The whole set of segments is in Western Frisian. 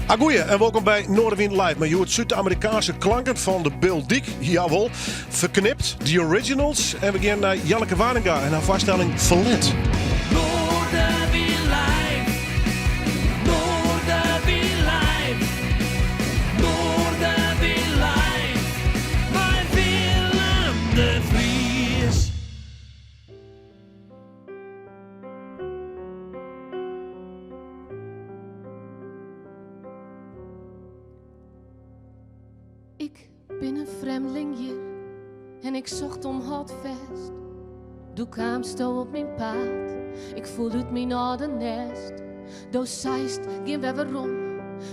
Agoeie en wolkom by Noardewyn Live. Mei hjoed Súd-Amerikaanske klanken fan de Biltdyk. Jawol, ferknipt, The Originals. En we gean nei Janneke Waringa en har foarstelling Ferlet. Noardewyn Live, Noardewyn Live, Noardewyn Live, mei Willem de Vries. Ik bin in frjemdling hjir en ik socht om hâldfêst. Doe kaamsto op myn paad, ik foel út myn âlde nêst. Do seist, gean wer werom,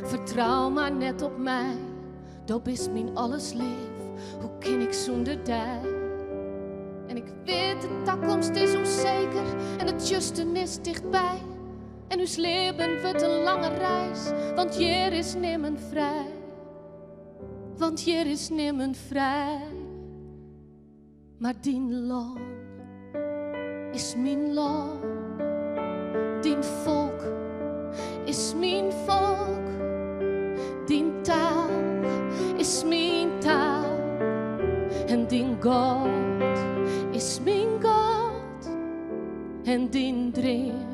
fertrou mar net op my. Do bist myn alles leaf, hoe kin ik sûnder dy? En ik wit, de takomst is ûnseker en it tsjuster is tichtby. En ús libben wurdt in lange reis, want hjir is nimmen frij. Want hjir is nimmen frij. Mar dyn lân is myn lân, dyn folk is myn folk, dyn taal is myn taal en dyn God is myn God en dyn dream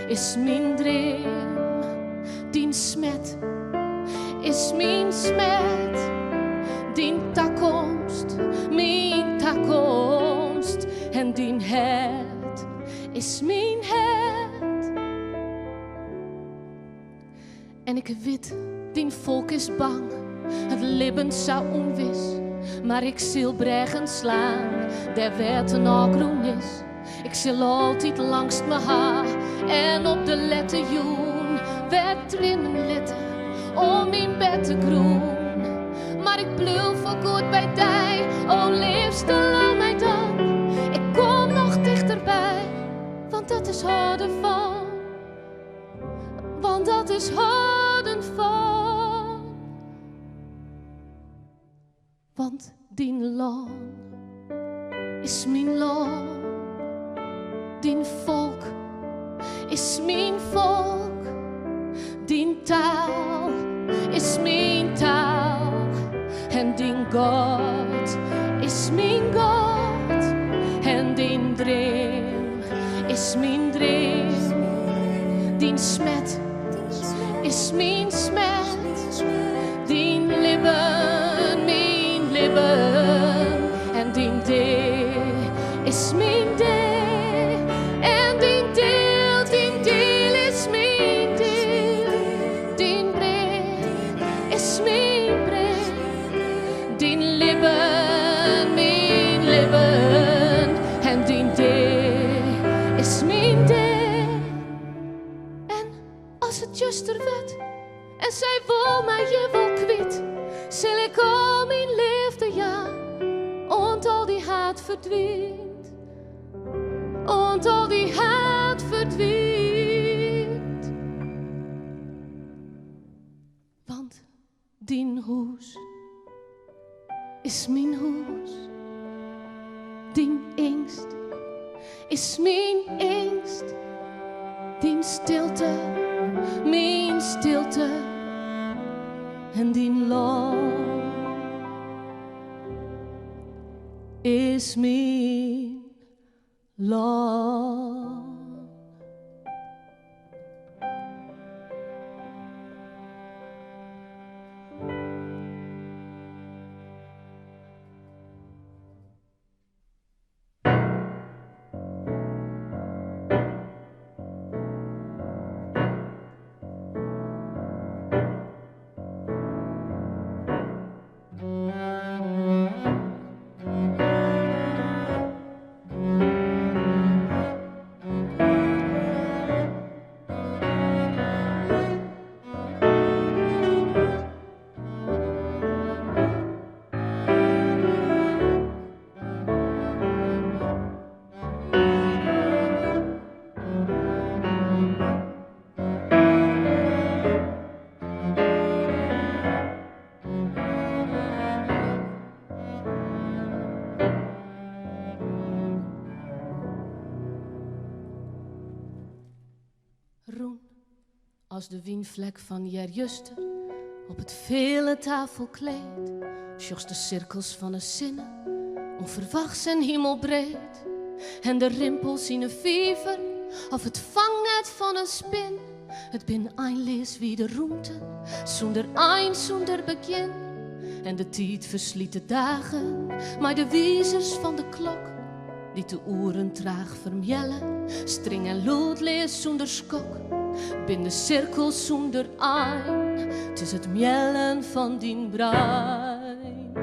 is myn dream, dyn smet is myn smet, dyn takomst myn takomst en dyn hert is myn hert. En ik wit, dyn folk is bang, it libben sa ûnwis, mar ik sil brêgen slaan dêr wêr't in ôfgrûn is. Ik sil altyd langstme ha en op de lette jûn wer triennen litte om myn bertegrûn. Mar ik bliuw foargoed by dy, o leafste, leau my dan. Ik kom noch tichterby, want dat is hâlden fan. Want dat is hâlden fan. Want dyn lân is myn lân, dyn folk is myn folk, dyn taal is myn taal en dyn God is myn God en dyn dream is myn dream, dyn smet is myn smet, dyn libben myn libben en dyn dea is myn dea en dyn diel, dyn diel is myn diel, dyn brea is myn brea, dyn libben myn libben en dyn dea is myn dea. En as it tsjuster wurdt en sy wol my hjir wol kwyt, sil ik al myn leafde jaan oant al dy haat ferdwynt. Oant al dy haat ferdwynt. Want dyn hûs is myn hûs, dyn eangst is myn eangst, dyn stilte myn stilte en dyn lân is myn lân. As de wynflek fan earjuster op it feale tafelkleed, sjochst de sirkels fan 'e sinne ûnferwachts en himelbreed. En de rimpels yn 'e fiver of it fangnet fan in spin. It binne einleas wide rûmten, sûnder ein, sûnder begjin. En de tiid ferslyt de dagen mei de wizers fan de klok, dy't de oeren traach fermealle, string en lûdleas sûnder skok. Bin de sirkels sûnder ein, 't is it meallen fan dyn brein.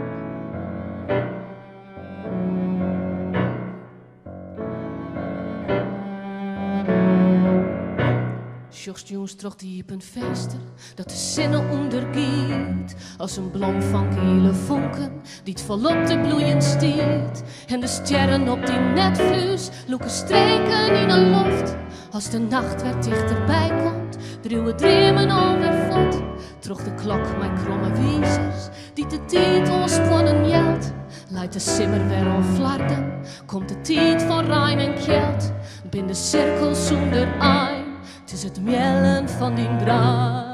Sjochst jûns troch de iepen finster dat de sinne ûndergiet as in blom fan giele fonken dy't folop te bloeien stiet. En de stjerren op dyn netflues lûke streken yn 'e loft. As de nacht wer tichterby komt, driuwe dreamen alwer fuort. Troch de klok mei kromme wizers dy't de tiid oan skuonnen jelt. Leit de simmer wer oan flarden, komt de tiid fan rein en kjeld. Bin de sirkels sûnder ein, 't is it meallen fan dyn brein.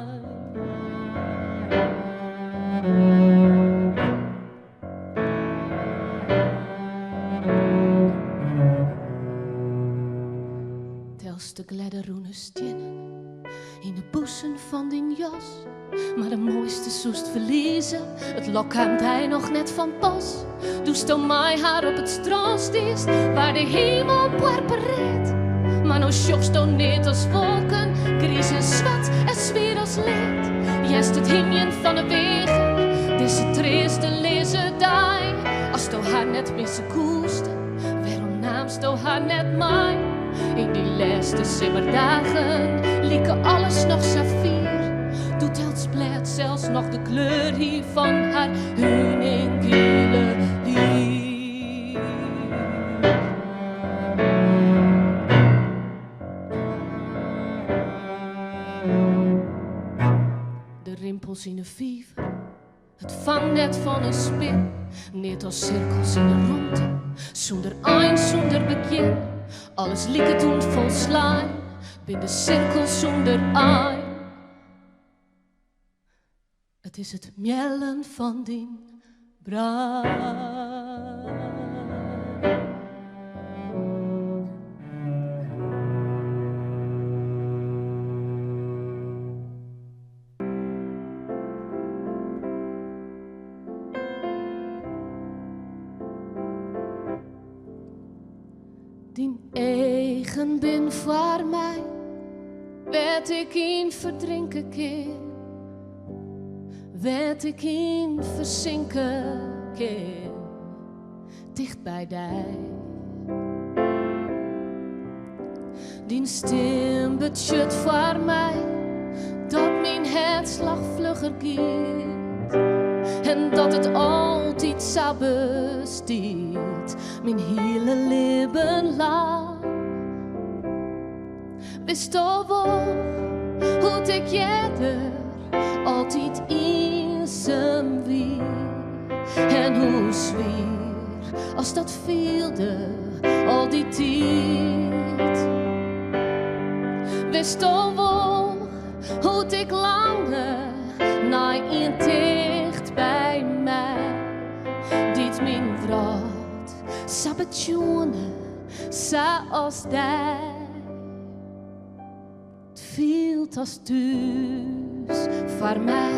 Telst de glêde rûne stiennen yn de bûsen fan dyn jas. Mar de moaiste soest ferlieze, it lok kaam dy noch net fan pas. Doe'tsto mei har op it strân stiest, waard de himel poarperread. Mar no sjochsto neat as wolken, griis en swart en swier as lead. Hearst it hymjen fan 'e weagen, dizze treasteleaze dei. Asto har net misse koest, wêrom naamsto har net mei? Yn dy lêste simmerdagen like alles noch sa fier. Doe't elts blêd sels noch de kleur hie fan har huningiele hier. De rimpels yn 'e fiver, it fangnet fan in spin, neat as sirkels yn 'e romte, sûnder ein, sûnder begjin. Alles liket ûnfolslein, bin de sirkels sûnder ein. It is it meallen fan dyn brein. Dyn eagen bin foar my wêr't ik yn ferdrinke kin, wêr't ik yn fersinke kin, ticht by dy. Dyn stim betsjut foar my dat myn hertslach flugger giet en dat it altyd sa bestiet, myn hiele libben lang. Witsto wol hoe't ik earder altyd iensum wie en hoe swier as dat fielde al dy tiid. Witsto wol hoe't ik lange nei ien ticht by my, dy't myn wrâld sa betsjoene sa as dy. 't Fielt as thús foar my,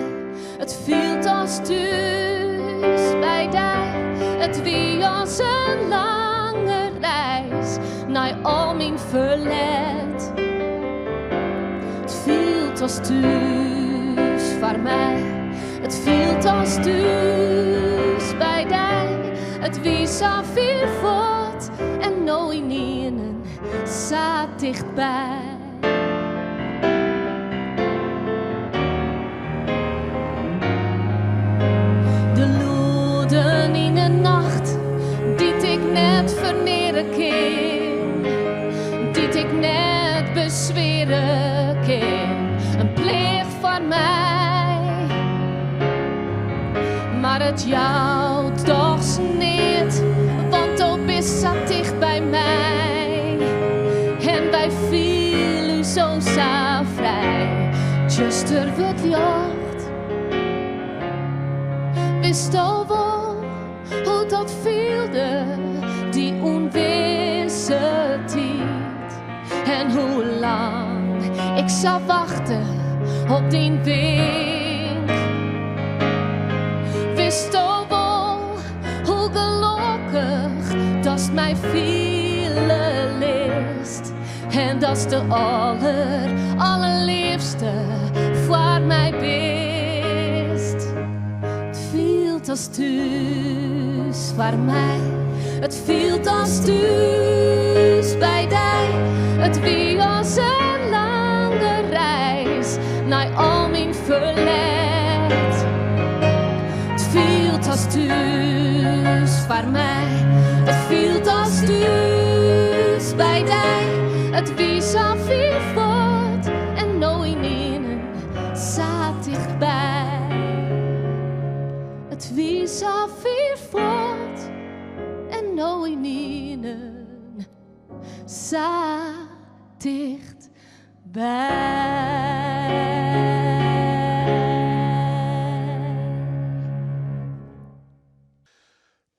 it fielt as thús by dy. It wie as in lange reis nei al myn ferlet. 't Fielt as thús foar my, it fielt as thús by dy. It wie sa fier fuort en no ynienen sa tichtby. De lûden yn 'e nacht dy't ik net ferneare kin, dy't ik net besweare kin, in pleach foar my. Mar it jout dochs neat, want do bist sa ticht by my. En wy fiele ús o sa frij. Tsjuster wurdt ljocht. Witsto wol hoe't dat fielde, dy ûnwisse tiid? En hoe lang ik sa wachte op dyn wink? Witsto wol hoe gelokkich datst my fiele litst en datst de aller, allerleafste foar my bist? It fielt as thús foar my, it fielt as thús by dy. It wie as in lange reis nei al myn ferlet. It fielt as thús foar my, it fielt as thús by dy. It wie sa fier fuort en no ynienen sa tichtby. It wie sa fier fuort en no ynienen sa tichtby.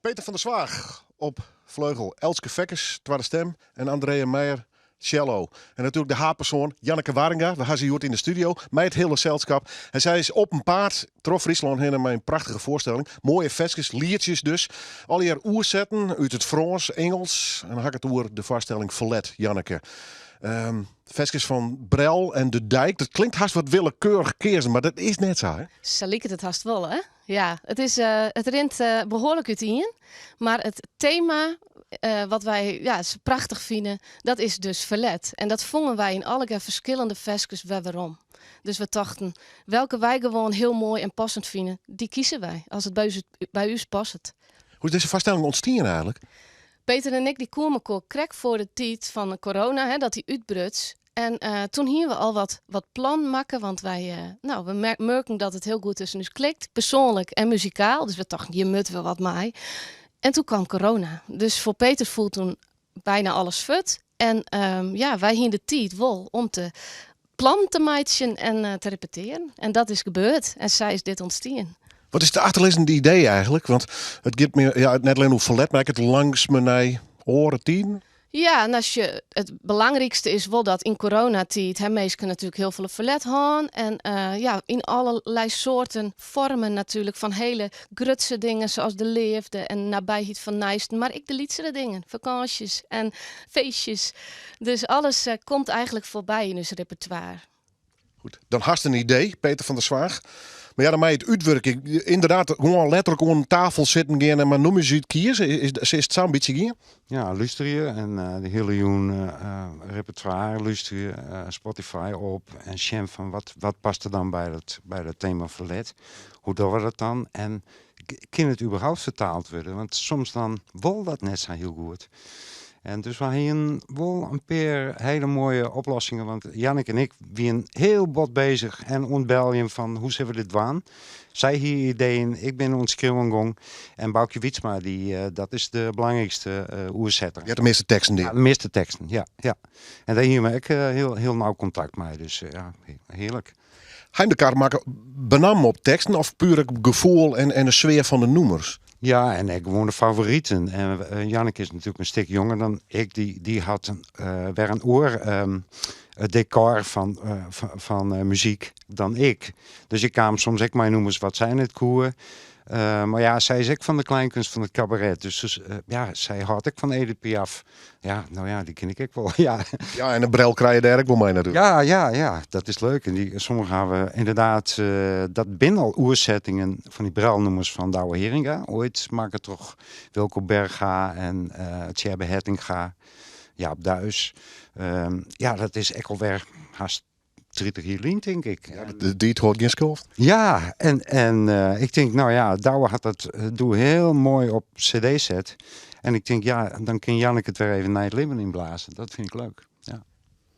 Peter van der Zwaag op fleugel, Elske Fekkes, twadde stem en Andrea Meijer, cello. En natuerlik de haadpersoan Janneke Waringa. We ha se hjoed yn de studio mei it hiele selskap. En sy is op 'en paad troch Fryslân hinne mei in prachtige foarstelling. Moaie ferskes, lietsjes dus. Allegear oersetten út it Frânsk, Ingelsk. En dan ha ik it oer de foarstelling Ferlet, Janneke. Ferskes fan Brel en De Dijk. Dat klinkt hast wat willekeurich keazen, mar dat is net sa, hè? Sa liket it hast wol, hè? Ja, it is, it rint behoarlik útien. Mar it tema wat wy ja, sa prachtich fine, dat is dus ferlet. En dat fongen wy yn allegear ferskillende ferskes wer werom. Dus we tochten, welke wy gewoan hiel moai en passend fine, dy kieze wy, as it by ús, by ús passet. Hoe is dizze foarstelling ûntstien eigenlik? Peter en ik dy koene mekoar krekt foar de tiid fan de corona, hè, dat dy útbruts. En toen hiene we al wat, wat plannen makke, want wy, nou, we murken dat it hiel goed tusken ús klikt, persoanlik en muzikaal. Dus we tochten, hjir moatte we wat mei. En toen kwam corona. Dus foar Peter foel toen bijna alles fuort. En ja, wy hiene de tiid wol om te plannen te meitsjen en te repetearen. En dat is gebeurd. En sa is dit ûntstien. Wat is it achterlizzende idee eigenlik? Want it giet mear, ja, net allinne oer ferlet, mar ek it langstme nei oare tiden. Ja, en as je, it belangrykste is wol dat yn coronatiid ha minsken natuerlik hiel folle ferlet hân. En ja, yn allerlei soarten foarmen natuerlik, fan hiele grutse dingen sa as de leafde en nabijheid fan neisten, mar ek de lytsere dingen, fakânsjes en feestjes. Dus alles komt eigenlik foarby yn ús repertoire. Goed, dan hast in idee, Peter van der Zwaag. Mar ja, dan mei it útwurkje. Ynderdaad, gewoan letterlik oan tafel sitten gean en mar nûmers út kieze. Is it sa in bytsje gien? Ja, lústerje en de hiele jûn repertoire lústerje, Spotify op en sjen fan wat past der dan by dat tema ferlet. Hoe dogge we dat dan? En kin it überhaupt fertaald wurde? Want soms dan wol dat net sa hiel goed. En dus we hienen wol in pear hiele moaie oplossingen. Want Janneke en ik wienen hiel bot beuzich en oan it beljen fan hoe sille we dit dwaan. Sy hie ideeën, ik bin oan it skriuwen gong. En Boukje Wietsma, dat is de belangrykste oersetter. Dy hat de measte teksten dien. Ja, de measte teksten, ja. ja. En dêr hiene we ek hiel, hiel nau kontakt mei. Dus ja, hearlik. Ha jim de kar makke benammen op teksten of puer it gefoel en de sfear fan de nûmers? Ja, en ek gewoan de favoriten. En Janneke is natuerlik in stik jonger dan ik. Dy hat wer in oar dekor fan muzyk dan ik. Dus ik kaam soms ek mei nûmers wat sy net koe. Mar ja, sy is ek fan de kleinkunst fan it kabaret. Dus ja, sy hâldt ek fan Edith Piaf. Ja, no ja, dy ken ik ek wol. Ja. Ja, en de Brel krije je dêr ek wol mei natuerlik. Ja, dat is leuk. En dy, sommige hawwe ynderdaad, dat binne al oersettingen fan dy Brelnûmers fan Douwe Heeringa. Oait makke troch Wilco Berga en Tsjêbbe Hettinga, Jaap Duis. Ja, dat is ek alwer hast 30 jier lyn, tink ik. Ja, de tiid hâldt gjin skoft. Ja, en ik tink, no ja, Douwe hat dat doe hiel moai op cd set. En ik tink, ja, dan kin Janneke it wer even nij libben ynblaze. Dat fyn ik leuk. Ja.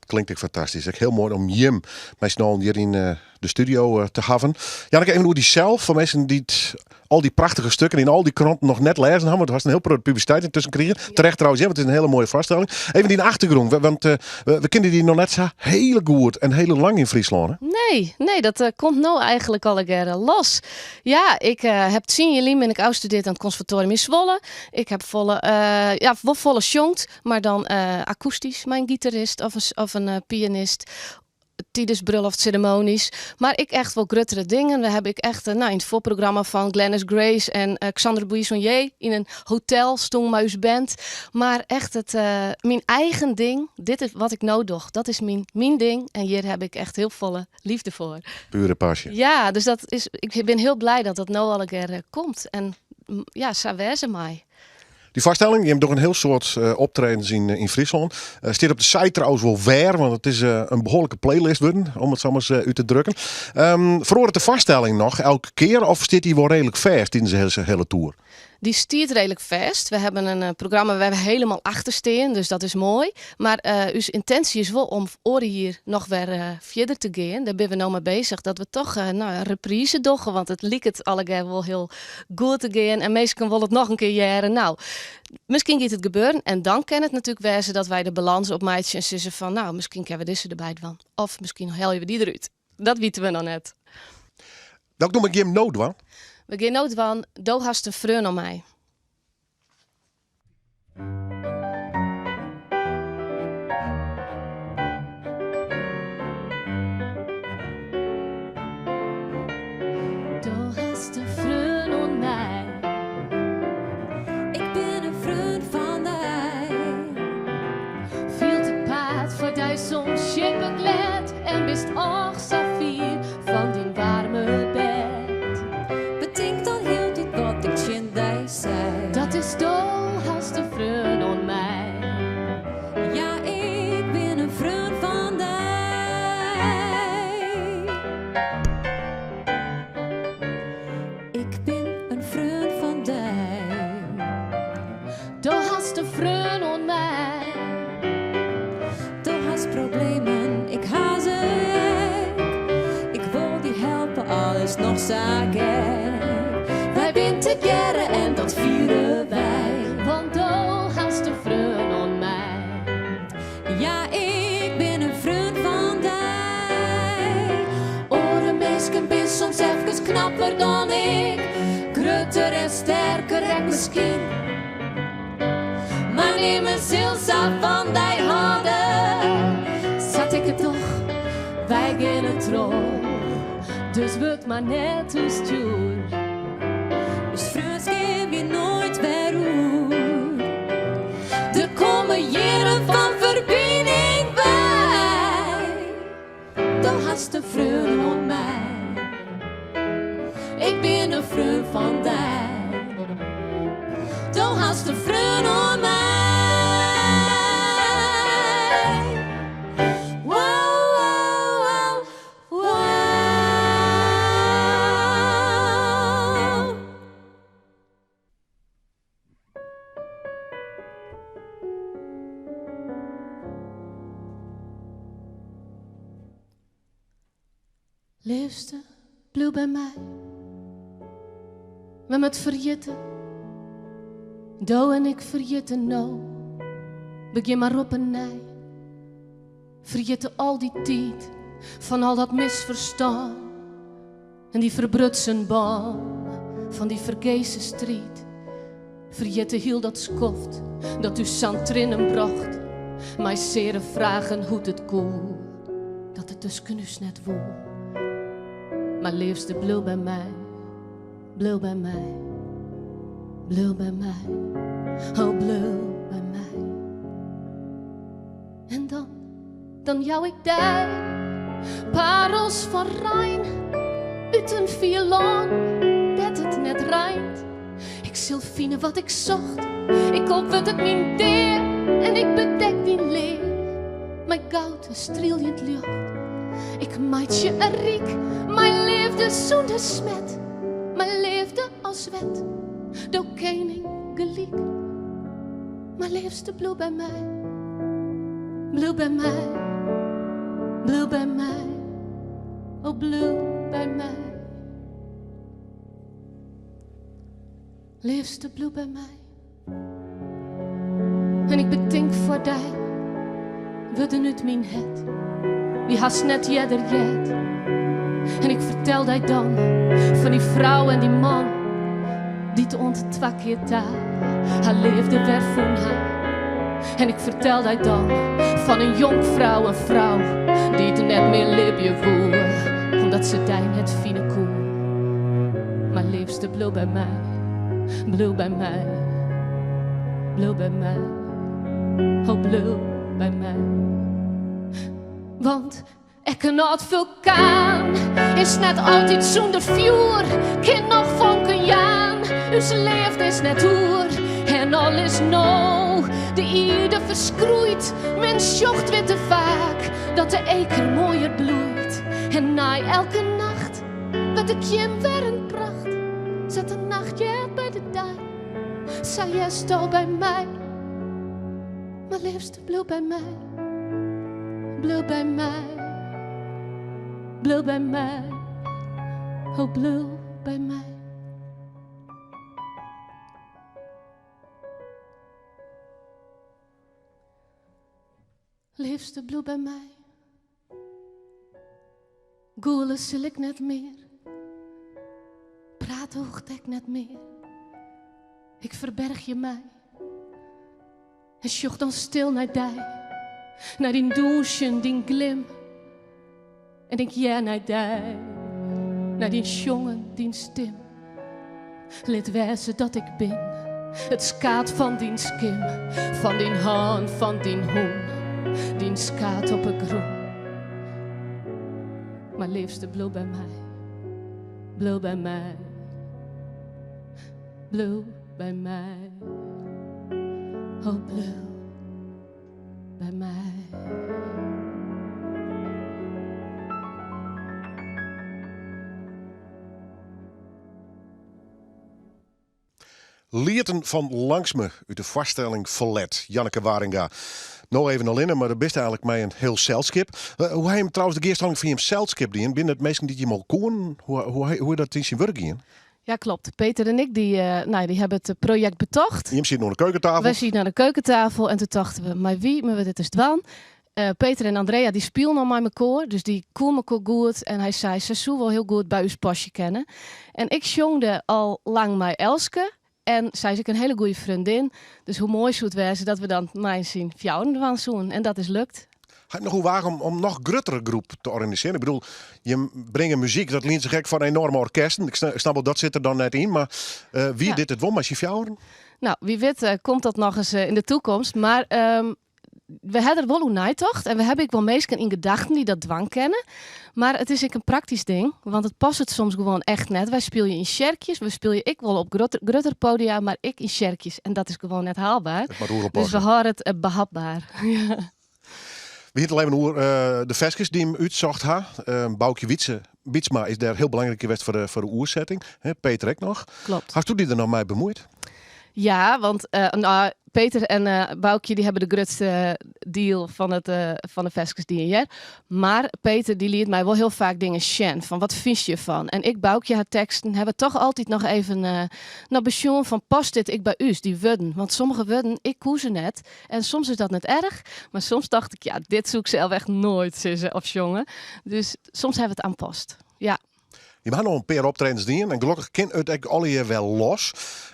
Klinkt ek fantastysk. Ek hiel moai om jim mei syn allen hjir yn de studio te hawwen. Janneke, even oer dysels, foar minsken dy't al dy prachtige stukken yn al dy kranten noch net lêzen hawwe, want do hast in hiel protte publisiteit yntusken krigen. Terecht trouwens, want it is in hiele moaie foarstelling. Even dyn achtergrûn, want we kenne dy noch net sa hiele goed en hiele lang yn Fryslân. Hè? Nee, nee, dat eh, komt no eigentlik allegearre los. Ja, ik eh, heb 10 jaar lyn bin ik ôfstudearre oan it konservatorium yn Zwolle. Ik heb folle, eh, ja, wol folle sjongd, mar dan akoestysk mei in gitarist of in pianist tidens brulloftsseremonies. Mar ek echt wol gruttere dingen. We hawwe ek echt nou, yn it foarprogramma fan Glennis Grace en Xander Buissonnier yn in hotel stûn mei ús band. Mar echt it, myn eigen ding, dit is wat ik no doch. Dat is myn ding en hjir haw ik echt hiel folle leafde foar. Pure pasje. Ja, dus dat is, ik bin hiel bliid dat dat no allegear komt. En ja, sa wêze mei. Dy foarstelling, jim dogge in hiel soad optredens yn Fryslân. Stiet op de site trouwens wol wêr, want it is in behoarlike playlist wurden, om it sa mar út te drukken. Feroaret de foarstelling noch elke kear of stiet dy wol reedlik fêst tidens de hiele toer? Dy stiet reedlik fêst. We hawwe in programma wêr't we hielendal achter stean, dus dat is moai. Mar ús yntinsje is wol om oare jier noch wer fierder te gean. Dêr binne we no mei bezich, dat we toch nou, in reprise dogge, want it liket allegear wol hiel goed te gean en minsken wolle it noch in kear hearre. Nou, miskien giet it gebeuren en dan kin it natuerlik wêze dat wy de balâns opmeitsje en sizze fan nou, miskien kinne we dizze derby dwaan. Of miskien helje we dy derút. Dat witte we noch net. Welk nûmer gean jim no dwaan? We gean no dwaan Do hast in freon oan my. Do hast in freon oan my. Ik bin in freon fan dy. Fielt it paad foar dy soms sjippeglêd en bist och sa fier fan dyn waarme bêd. Betink dan hieltyd wat ik tsjin dy sei. Dat is do hast in freon oan my. Ja, ik bin in freon fan dy. Ik bin in freon fan dy. Do hast in freon oan my. Do hast problemen, ik ha se ek. Ik wol dy helpe, al is 't noch sa gek. Wy binne tegearre en dat fiere wy. Want do hast in freon oan my. Ja, ik bin in freon fan dy. Oare minsken binne soms efkes knapper dan ik. Grutter en sterker ek miskien. Mar nimmen sil sa fan dy hâlde. Sa't ik it doch, wy geane troch. Dus wurd mar net oerstjoer. Us freonskip giet noait wer oer. Der komme jierren fan ferbining by. Do hast in freon oan my. Ik bin in freon fan dy. Do hast in freon oan my. Wow, wow, wow, wow. Leafste, bliuw by my. We moatte ferjitte. Do en ik ferjitte no. Begjin mar op 'e nij. Ferjitte al dy tiid fan al dat misferstân en dy ferbrutsen bân fan dy fergese striid. Ferjitte hiel dat skoft dat ús sa'n triennen brocht mei seare fragen hoe't it koe dat it tusken ús net woe. Mar leafste bliuw by my, bliuw by my, bliuw by my, oh bliuw by my. En dan, dan jou ik dy parels fan rein út in fier lân dêr't it net reint. Ik sil fine wat ik socht, ek al wurdt it myn dea en ik bedek dyn lea mei goud en strieljend ljocht. Ik meitsje je ryk mei leafde sûnder smet, mei leafde as wet, do kening gelyk. Mar leafste bliuw by my, bliuw by my, bliuw by my. O bliuw by my. Leafste bliuw by my. En ik betink foar dy wurden út myn hert dy hast net earder heard. En ik fertel dy dan fan dy frou en dy man dy't oant twa kear ta har leafde wer fûn ha. En ik fertel dy dan fan in jonkfrou, in frou dy't net mear libje woe omdat se dy net fine koe. Mar leafste bliuw by my, bliuw by my, bliuw by my, oh bliuw by my. Want ek in âld fulkaan is net altyd sûnder fjoer, kin noch fonken jaan, ús leafde is net oer. En al is no de ierde ferskroeid, men sjocht witte faak dat de eker moaier bloeit. En nei elke nacht wurdt de kjim wer in pracht, sa't de nacht heart by de dei, sa hearsto by my. Mar leafste bliuw by my, bliuw by my, bliuw by my, oh bliuw by my. Leafste bliuw by my. Gûle sil ik net mear. Prate hoecht ek net mear. Ik ferbergje my. En sjoch dan stil nei dy. Nei dyn dûnsjen, dyn glim. En ik hear nei dy. Nei dyn sjongen, dyn stim. Lit wêze dat ik bin. It skaad fan dyn skim. Fan dyn hân, fan dyn hûn. Dyn skaad op 'e grûn. Mar leafste bliuw by my. Bliuw by my. Bliuw by my. Oh bliuw by my. Lieten fan Langstme út de foarstelling Ferlet, Janneke Waringa. No even allinne, mar do bist eigenlik mei in hiel selskip. Eh, hoe ha jim trouwens de gearstalling fan jim selskip dien? Binne it minsken dy't jim al koenen? Hoe, hoe, hoe is dat yn syn wurk gien? Ja, klopt. Peter en ik die, uh, nou, die hebben het project betocht. Jim sieten oan de keukentafel. Wy sieten oan de keukentafel en toen tochten we, mei wie moatte we dit ris dwaan? Uh, Peter en Andrea die spielen al mei mekoar, dus dy koene mekoar goed. En hy sei, se soe wol hiel goed by ús pasje kinne. En ik sjongde al lang mei Elske. En sy is ek in hiele goede freondin. Dus hoe moai soe it wêze dat we dan mei syn fjouweren dwaan soenen. En dat is lukt. Ha jim noch oerwage om, om noch gruttere groep te organisearjen? Ik bedoel, jim bringe muzyk, dat lient sich ek foar enorme orkesten. Ik snap wol, dat sit der dan net yn, mar uh, wie ja. dit it wol mei syn fjouweren? Nou, wie wit uh, komt dat noch ris uh, yn de toekomst. Mar um, we ha der wol oer neitocht en we hawwe ek wol minsken yn gedachten dy't dat dwaan kinne. Mar it is ek in praktysk ding, want it passet soms gewoan echt net. Wy spylje yn tsjerkjes, we spylje ek wol op grutter podia, mar ek yn tsjerkjes. En dat is gewoan net haalbaar. Dus we hâlde it eh, behapbaar. We hiene it al even oer eh, de ferskes dy't jim útsocht ha. Uh, Boukje Wietse, Wytsma is dêr hiel belangryk west foar de, foar de oersetting. Peter ek noch. Klopt. Hasto dy der noch mei bemuoid? Ja, want uh, nou, Peter en uh, Boukje die hebben de grutste diel fan, it, uh, fan de ferskes dien hear. Mar Peter dy liet my wol hiel faak dingen sjen fan wat fynst hjirfan? En ik Boukje har teksten hawwe toch altyd noch even uh, no besjoen fan past dit ek by ús, dy wurden? Want sommige wurden, ik koe se net. En soms is dat net erch, mar soms tocht ik, ja, dit soe ik sels echt noait sizze of sjonge. Dus soms hawwe we it oanpast. Ja. Jim ha no in pear optredens dien en gelokkich kin it ek allegear wer los.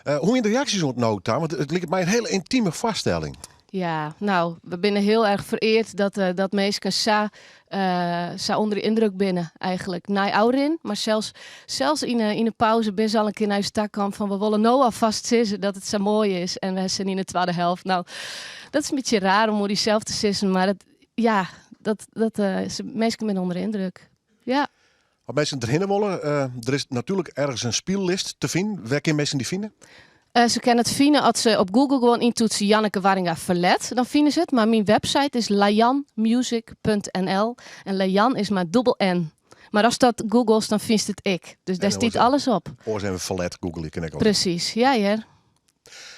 Uh, hoe wiene de reaksjes oant no ta? Want it liket my in hiele yntime foarstelling. Ja, nou, we binne hiel erch fereard dat, uh, dat minsken sa, uh, sa ûnder de yndruk binne eigenlik. Nei ôfrin, mar sels, sels yn 'e, yn 'e pauze binne se al in kear nei ús ta kaam fan we wolle no alfêst sizze dat it sa moai is en we sin yn 'e twadde helte. Nou, dat is in bytsje raar om oer dysels te sizzen, mar it, ja, dat, dat, uh, minsken binne ûnder de yndruk. Ja. As minsken derhinne wolle, uh, der is natuerlik ergens in spyllist te finen. Wêr kinne minsken dy fine? Uh, se kinne it fine as se op Google gewoan yntoetse Janneke Waringa Ferlet, dan fine se it. Mar myn website is lajanmusic.nl en Lajan is mei dûbel N. Mar ast dat googlest, dan fynst it ek. Dus dêr stiet alles op. Oars even Ferlet googelje kin ek al. Presys, ja hear.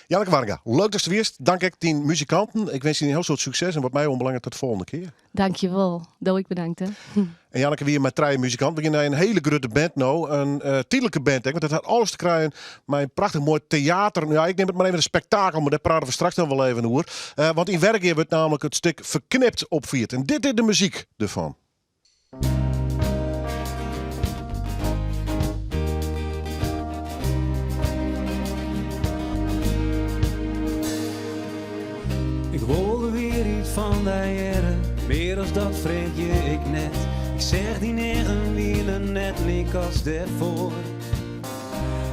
Janneke Warga, leuk datst der wiest. Dank ek dyn muzikanten. Ik winskje dy in hiel soad sukses en wat my oanbelanget tot de folgjende kear. Dankjewol. Do ek bedankt hè. En Janneke wie mei trije muzikanten. We gean nei in hiele grutte band no. In tydlike band ek, want dat hat alles te krijen mei in prachtich moai teater. Ja, ik neam it mar even in spektakel, mar dêr prate we straks noch wol even oer. Want yn Wergea wurdt namelijk it stik Ferknipt opfierd. En dit is de muzyk derfan. Ik wol de wierheid fan dy hearre, mear as dat freegje ik net. Ik seach dyn eagen wiene net lykas dêrfoar.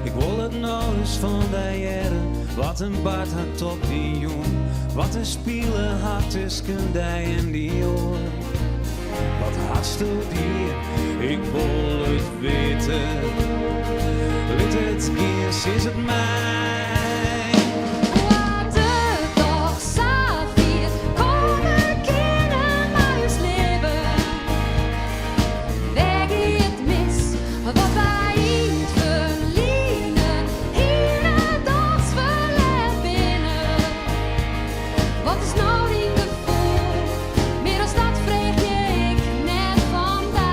Ik wol it no ris fan dy hearre, wat der bard hat op dy jûn. Wat der spile hat tusken dy en dy oar. Wat hasto dien? Ik wol it witte. Lit it gean, sis it my. Wat it dochs safier komme kinne mei ús libben. Wêr gie it mis? Wat wy yn it ferline hiene, dochs ferlern binne. Wat is no dyn gefoel? Mear as dat freegje ik net fan dy.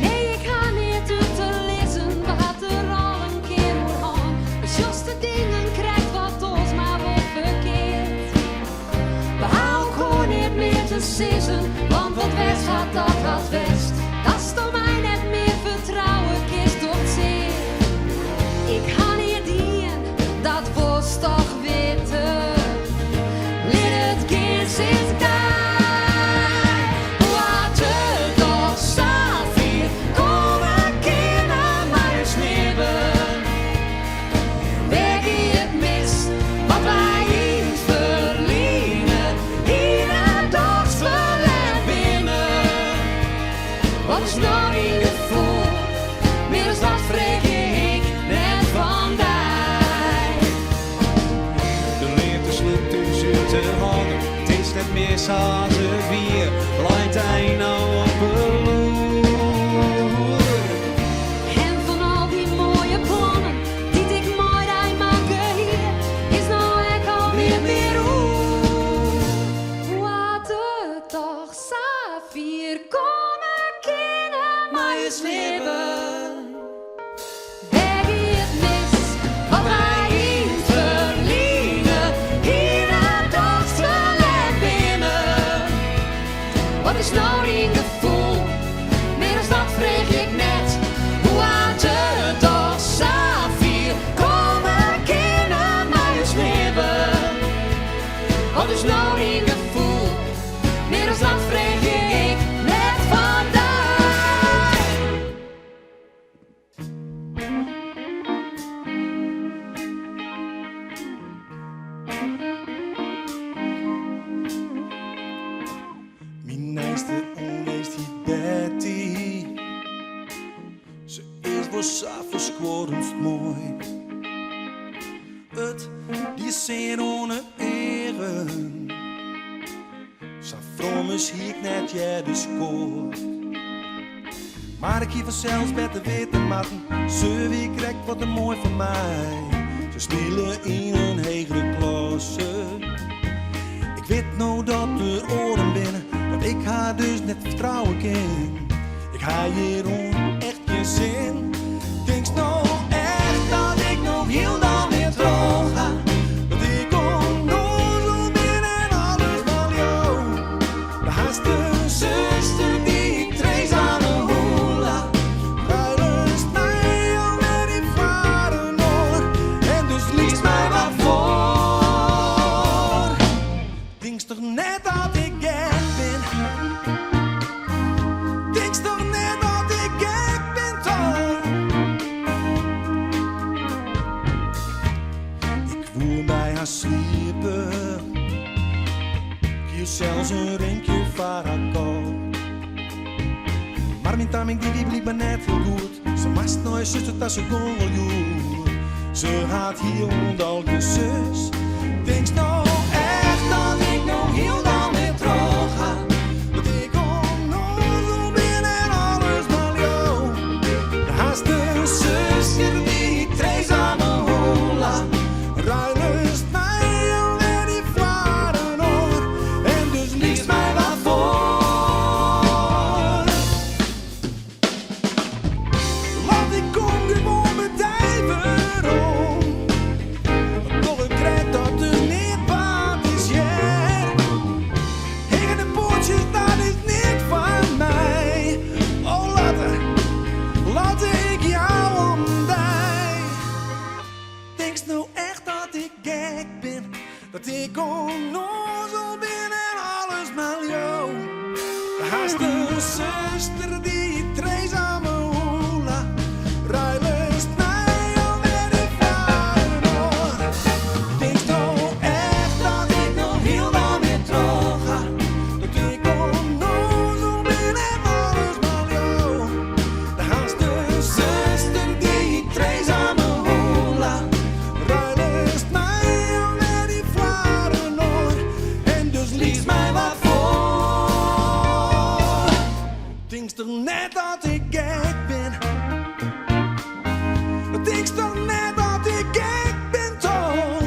Nee, ik ha neat út te lizzen, we ha it der al in kear oer hân. Do sjochst de dingen krekt wat oars, mar wol ferkeard. We ha elkoar neat mear te sizzen, want wat west hat, dat hat west. Datsto my net mear fertrouwe kinst docht sear. Ik ha neat dien, dat wolst toch witte. Lit it gean, sis ik dy. Wat it dochs safier komme kinne mei ús libben. Wêr gie it mis? Wat wy yn it ferline hiene, dochs ferlern binne. Wat is no dyn gefoel? Mear as dat freegje ik net fan dy. De leafde slûpt ús út 'e hannen, it is net mear sa as it wie. Leit dy no op 'e loer? En fan al dy moaie plannen dy't ik mei dy makke hie, is no ek al neat mear oer. Wat it dochs safier komme kinne mei ús libben. Wêr gie it mis? Wat wy yn it ferline hiene, dochs ferlern binne. Wat is no dyn gefoel? Mear as dat freegje ik net. Hoe hat it dochs safier komme kinne mei ús libben? Wat is no dyn gefoel? Mear as dat freegje ik net fan dy. Myn nijste oanwinst hyt Betty. Se is wol sa ferskuorrend moai. It die sear oan 'e eagen. Sa'n frommes hie ik net earder skoard. Mar ik hie fansels better witte moatten, se wie krekt wat te moai foar my. Se spile yn in hegere klasse. Ik wit no dat der oaren binne, dat ik har dus net fertrouwe kin. Ik ha hjiroan echt gjin sin. Tinkst no echt dat ik no hielendal net troch ha? Dat ik ûnnoazel bin en alles mar leau? Do hast in suster dy't Trees oan 'e hûla. Ruilest my alwer yn foar in oar en dus liichst my wat foar. Tinkst toch net dat ik gek bin? Tinkst toch net dat ik gek bin, toch? Ik woe by har sliepe. Ik hie sels in rinkje foar har kocht. Mar myn timing dy wie blykber net hiel goed. Se moast nei har suster ta, se gong al hjoed. Se hat hielendal gjin sus. Tinkst no echt dat ik no hielendal net troch ha? Dat ik ûnnoazel bin en alles mar leau? Hast in suster dy Teresa Mehoela, ruilest my alwer dy foar oar. Tinksto echt dat ik no hielendal net troch ha, dat ik onnoazel bin en alles mar leau. Hast in suster dy Teresa Mehoela, ruilest my alwer dy foar in oar. En dus liest my wat foar. Tinkst toch net dat ik gek bin? Tinkst toch net dat ik gek bin toch?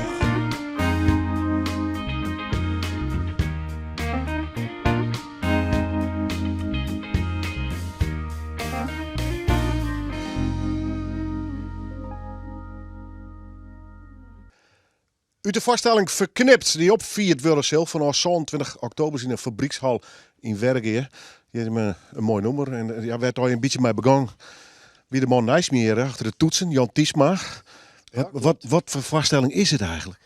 Ut de foarstelling Ferknipt, dy't opfierd wurde sil fanôf 27 oktober yn de Fabrykshal yn Wergea. Hjir in moai nûmer en ja, wêr't al in bytsje mei begong wie de man neist my hjir achter de toetsen, Jan Tiesma. Wat, wat, wat foar foarstelling is it eigentlik?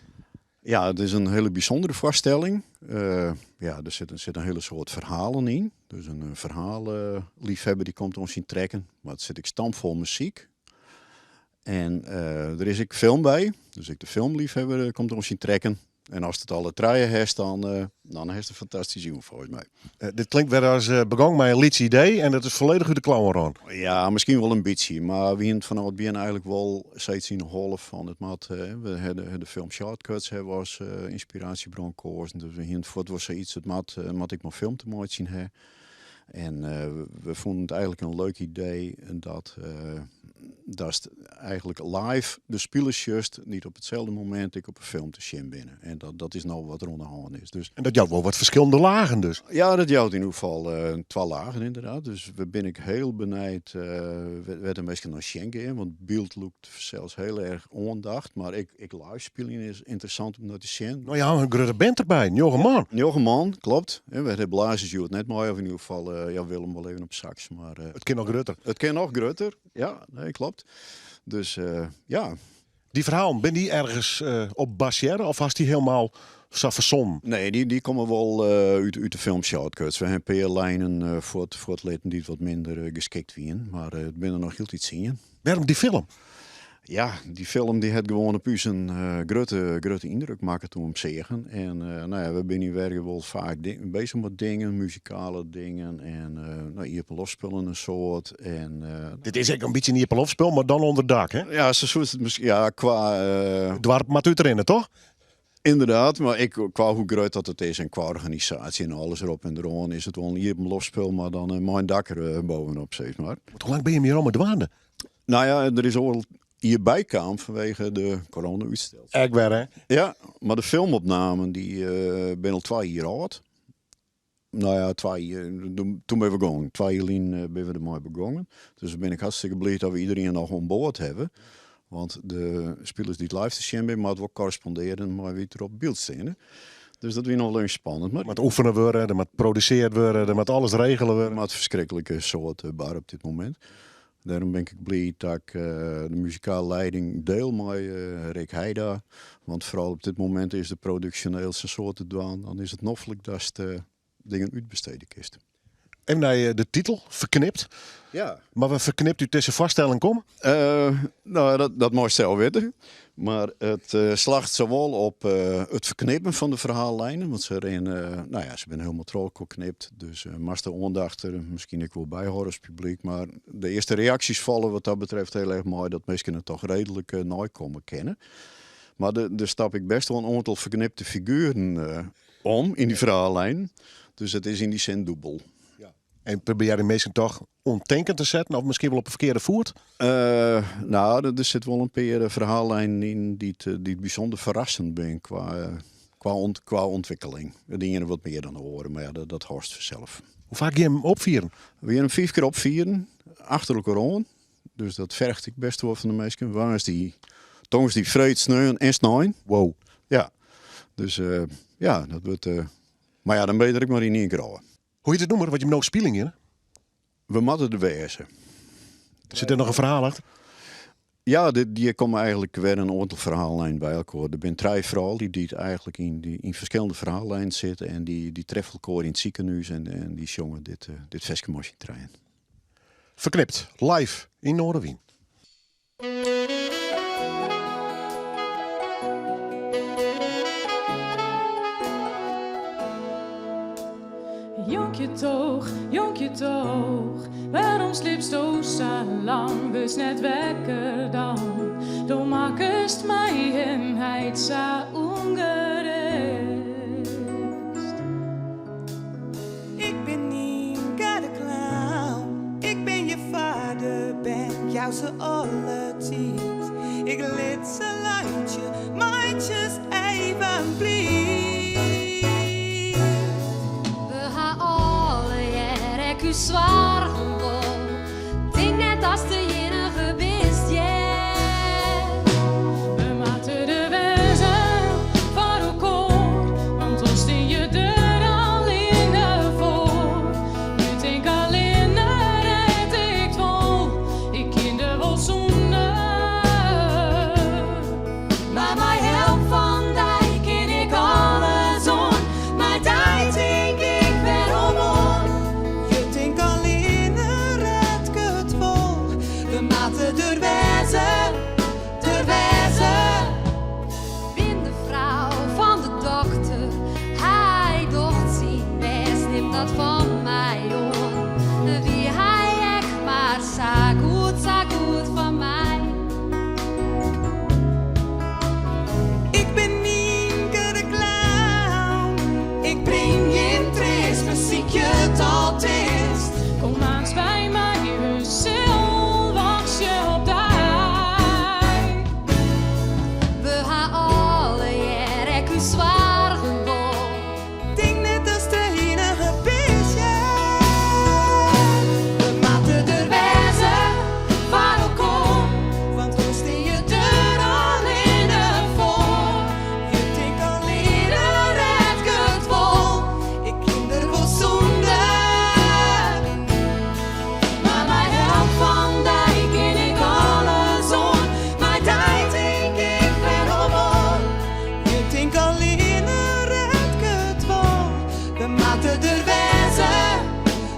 Ja, it is in hiele bysûndere foarstelling. Uh, ja, der sit, sit in hiele soad ferhalen yn. Dus in ferhaalleafhawwer dy komt oan syn trekken. Mar it sit ek stampfol muzyk. En der is ek film by, dus ek de filmleafhawwer komt oan syn trekken. En ast it alle trije hast, dan, dan hast in fantastyske jûn folgens my. Dit klinkt wer as begong mei in lyts idee en dat is folledich út de klauwen rûn. Ja, miskien wol in bytsje, mar we hiene fanôf it begjin eigentlik wol sayts yn 'e holle fan it moat. We ha de film Shortcuts ha we as ynspiraasjebron koazen, dus we hiene fuort wol sayts, it moat, moat ek mei film te meitsjen ha. En we fûnen it eigentlik in leuk idee dat datst eigentlik live de spilers sjochst dy't op itselde momint ek op 'e film te sjen binne. En dat, dat is no wat der oan de hân is. Dus, en dat jout wol wat ferskillende lagen dus? Ja, dat jout yn ieder gefal twa lagen ynderdaad. Dus we bin ek hiel benijd wêr't de minsken nei sjen gean. Want byld lûkt fansels hiel erch oandacht, mar ek, ek live spyljen is ynteressant om nei te sjen. No ja, in grutte band derby, njoggen man. Njoggen man, klopt. We ha blazers hjoed net mei, of yn ieder gefal ja, Willem wol even op sax. Mar, it kin noch grutter. It kin noch grutter, ja, nee, klopt. Dus ja. Dy ferhalen, binne dy ergens op basearre of hast dy hielendal sa fersonnen? Nee, dy komme wol út de film Shortcuts. We ha in pear lijnen fuortlitten dy't wat minder geskikt wienen, mar it binne der noch hieltyd tsien. Wêrom dy film? Ja, dy film dy hat gewoan op ús in grutte, grutte yndruk makke toen we 'm seagen. En no ja, we binne yn Wergea wol faak bezich mei dingen, muzikale dingen en no, iepenloftspullen in soad. En, Dit is ek in bytsje in iepenloftspul, mar dan ûnder dak, hè? Ja, sa soest it miskien, ja, kwa... It doarp moat útrinne, toch? Ynderdaad, mar ek kwa hoe grut dat it is en kwa organisaasje en alles derop en deroan is it wol in iepenloftspul, mar dan mei in dak der bovenop, sis mar. Want hoe lang binne jim hjir al mei dwaande? Nou ja, der is oardel jier by kaam fanwege de corona-útstel. Ek wer, hè? Ja, mar de filmopnamen dy binne al twa jier âld. Nou ja, twa jier, toen binne we begongen. Twa jier lyn binne we dermei begongen. Dus bin ik hartstikke bliid dat we iedereen noch oan board hawwe. Want de spilers dy't live te sjen binne, moatte wol korrespondearje mei wie't der op byld steane. Dus dat wie noch wol even spannend. Der moat oefene wurde, der moat produseard wurde, der moat alles regele wurde. Der moat ferskriklike soad barre op dit momint. Dêrom bin ik ek bliid dat ik de muzikale leiding deel mei Rick Heida. Want foaral op dit momint is der produksjoneel sa'n soad te dwaan. Dan is it noflik datst dingen útbestede kinst. Even nei de titel, Ferknipt. Ja. Mar wêr Ferknipt út dizze foarstelling komme? No, dat meist sels witte. Mar it slacht sawol op it ferknippen fan de ferhaallijnen, want se rinne, no ja, se binne hielendal troch elkoar knipt, dus moatst de oandacht der miskien ek wol by hâlde as publyk. Mar de earste reaksjes falle wat dat betreft hiel erch mei, dat minsken it toch reedlik neikomme kinne. Mar der stappe ek bêst wol in oantal ferknipte figueren om yn dy ferhaallijnen, dus it is yn dy sin dûbel. En probearje minsken toch oan tinken te setten of miskien wol op 'e ferkearde foet? No, der sit wol in pear ferhaallijnen yn dy't dy't bysûnder ferrassend binne kwa, kwa, kwa ûntwikkeling. De iene wat mear dan de oare, mar ja, dat hâldst fansels. Hoe faak gean jim 'm opfieren? We gean 'm fiif kear opfieren, achter elkoar oan. Dus dat fergt ek bêst wol fan de minsken. Woansdei, tongersdei, freed, sneon en snein. Wow. Ja, dus ja, dat wurdt. Mar ja, dan binne je der ek mar yn ien kear ôf. Hoe hjit it nûmer wat jim no spyljen geane? We moatte der wêze. Sit der noch in ferhaal achter? Ja, dy komme eigenlik wer in oantal ferhaallijnen by elkoar. Der binne trije froulju dy't eigenlik yn ferskillende ferhaallijnen sitte en dy treffe elkoar yn it sikehûs en dy sjonge dit ferske mei syn trijen. Ferknipt, live yn Noardewyn. Jonkje toch, jonkje toch, wêrom sliepsto sa lang? Wurdst net wekker dan? Do makkest my en heit sa ûngerêst. Ik bin Nynke de clown, ik bin je vader, ben jou se alle tiid. Ik lit se laitsje, meitsje se even bliid. We ha allegear ek ús soargen wol. Tink net datst de iennige bist, yeah. We moatte der wêze foar elkoar, want oars stean je der allinne foar. Je tinke allinne red ik 't wol, ik kin der wol sûnder. Mar mei help fan dy kin ik alles oan. Mei dy tink ik wer oan moarn. Je tinke allinne red ik it wol. We moatte der wêze, der wêze. Bin de frou fan de dokter, hy docht syn bêst, nim dat fan my oan. Wie hy ek mar sa goed, sa goed foar my. Ik bin Nynke de clown. Ik bring jim treast, besykje it alteast. Kom aanst by my, we sil wachtsje op dy. We ha allegear ek ús soargen wol. Tink net datst de iennige bist, yeah. We moatte der wêze foar elkoar, want oars stean je der allinne foar. Je tinke allinne red ik it wol, ik kin der wol sûnder. Mar mei help fan dy kin ik alles oan. Mei dy tink ik wer oan moarn. Je tinke allinne red ik it wol. We moatte der wêze,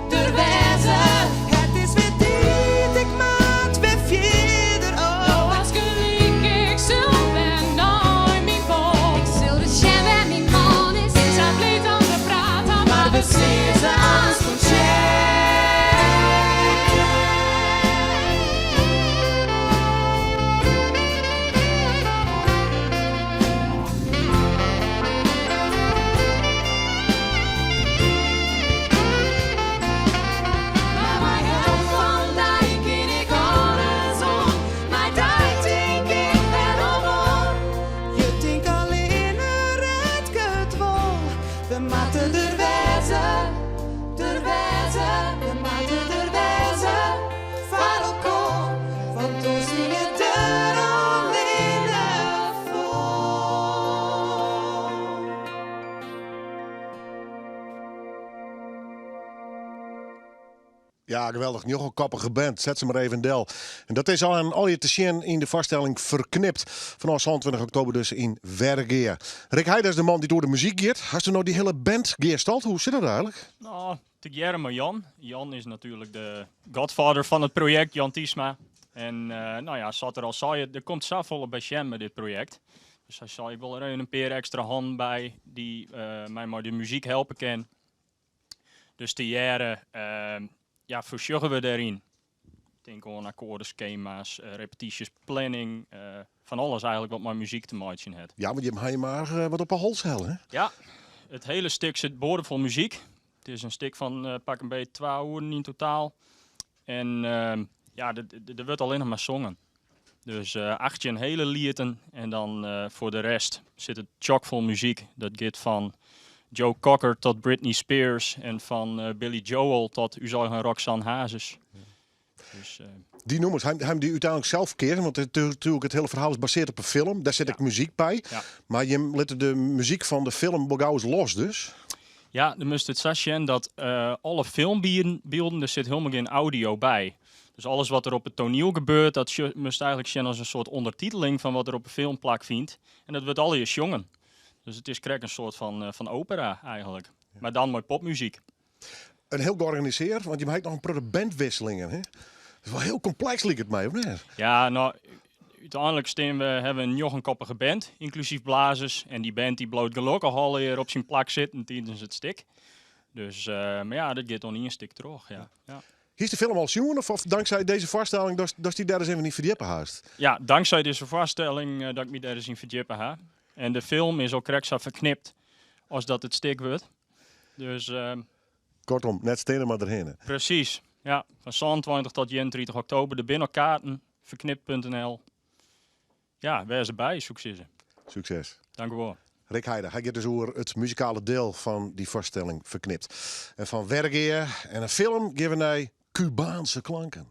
der wêze. It is wer tiid, ik moat wer fierder. Do Oh. hast gelyk, ik sil wer nei myn Ik box. sil ris sjen wêr't myn man is. Ik sa bliid om te praten, Mar we sizze aanst oantsjee. Mar mei help fan dy kin ik alles oan. Mei dy tink ik wer oan moarn. Je tinke allinne red ik it wol. We moatte der wêze, der wêze. We moatte der wêze foar elkoar. Want oars stean je der allinne foar. Ja, geweldich. Njoggenkoppige band. Set se mar even del. En dat is al en al je te sjen yn de foarstelling Ferknipt. Fanôf 27 oktober dus yn Wergea. Rick Heida is de man dy't oer de muzyk giet. Hast no dy hiele band gearstald? Hoe sit dat eigenlik? No, tegearre mei Jan. Jan is natuerlik de godfather fan it projekt, Jan Tiesma. En no ja, sa't er al sei, der komt safolle by sjen mei dit projekt. Dus hy sei, ik wol der even in pear ekstra hannen by dy't my mei de muzyk helpe kin. Dus tegearre ja, foarsjogge we dêryn. Tink oan akkoardeskema's, repetysjes, planning, fan alles eigenlik wat mei muzyk te meitsjen hat. Ja, want jim ha jim aardich wat op 'e hols helle, hè? Ja, it hiele stik sit boardefol muzyk. It is in stik fan pak 'm beet twa oeren yn totaal. En ja, der wurdt allinnich mar songen. Dus 18 hiele lieten en dan foar de rest sit it tsjokfol muzyk. Dat giet fan Joe Cocker tot Britney Spears en fan Billy Joel tot ús eigen Roxeanne Hazes. Dus, Dy nûmers, ha jim dy úteinlik sels keazen? Want natuerlik it hiele ferhaal is basearre op in film, dêr sit ek muzyk by. Mar jim litte de muzyk fan de film wol gau los dus? Ja, do moatst it sa sjen dat alle filmbylden, der sit hielendal gjin audio by. Dus alles wat der op it toaniel gebeurt, dat moatst eigenlik sjen as in soart ûndertiteling fan wat der op 'e film plakfynt. En dat wurdt allegear sjongen. Dus it is krekt in soart fan opera eigenlik. Mar dan mei popmuzyk. In hiel georganisearre, want je ha ek noch in protte bandwisselingen. Hè? Dat is wol hiel kompleks, liket my, of net? Ja, no, úteinlik stean we, hawwe we in njoggenkoppige band, ynklusyf blazers. En dy band dy bliuwt gelokkich allegear op syn plak sitten tidens it stik. Dus, mar ja, dat giet oan ien stik troch, ja. Ja. Hiest de film al sjoen of tanksij dizze foarstelling datst dy dêr ris even yn ferdjippe hast? Ja, tanksij dizze foarstelling dat ik my dêr ris yn ferdjippe ha. En de film is al krekt sa ferknipt as dat it stik wurdt. Dus, Kortom, net steane mar derhinne. Presys, ja. Fan 27 tot 31 oktober. Der binne noch kaarten, verknipt.nl. Ja, wês derby, soe ik sizze. Sukses. Dank u wol. Rick Heida, hy giet dus oer it muzikale diel fan dy foarstelling Ferknipt. En fan Wergea en in film gean we nei Kubaanse klanken.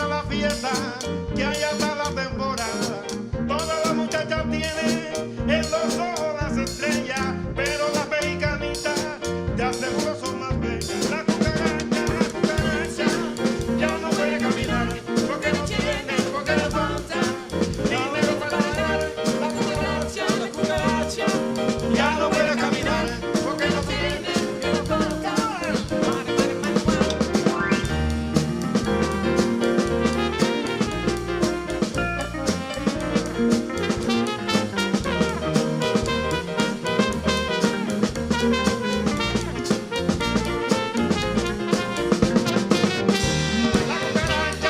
a la fiesta, que allá está la temporada. Todas las muchachas tienen en los ojos las estrellas, pero las mexicanitas te aseguro son más bellas. La cucaracha ya no puede caminar porque no tiene, porque le falta dinero para pagar. La cucaracha ya no puede caminar porque no tiene, porque le falta.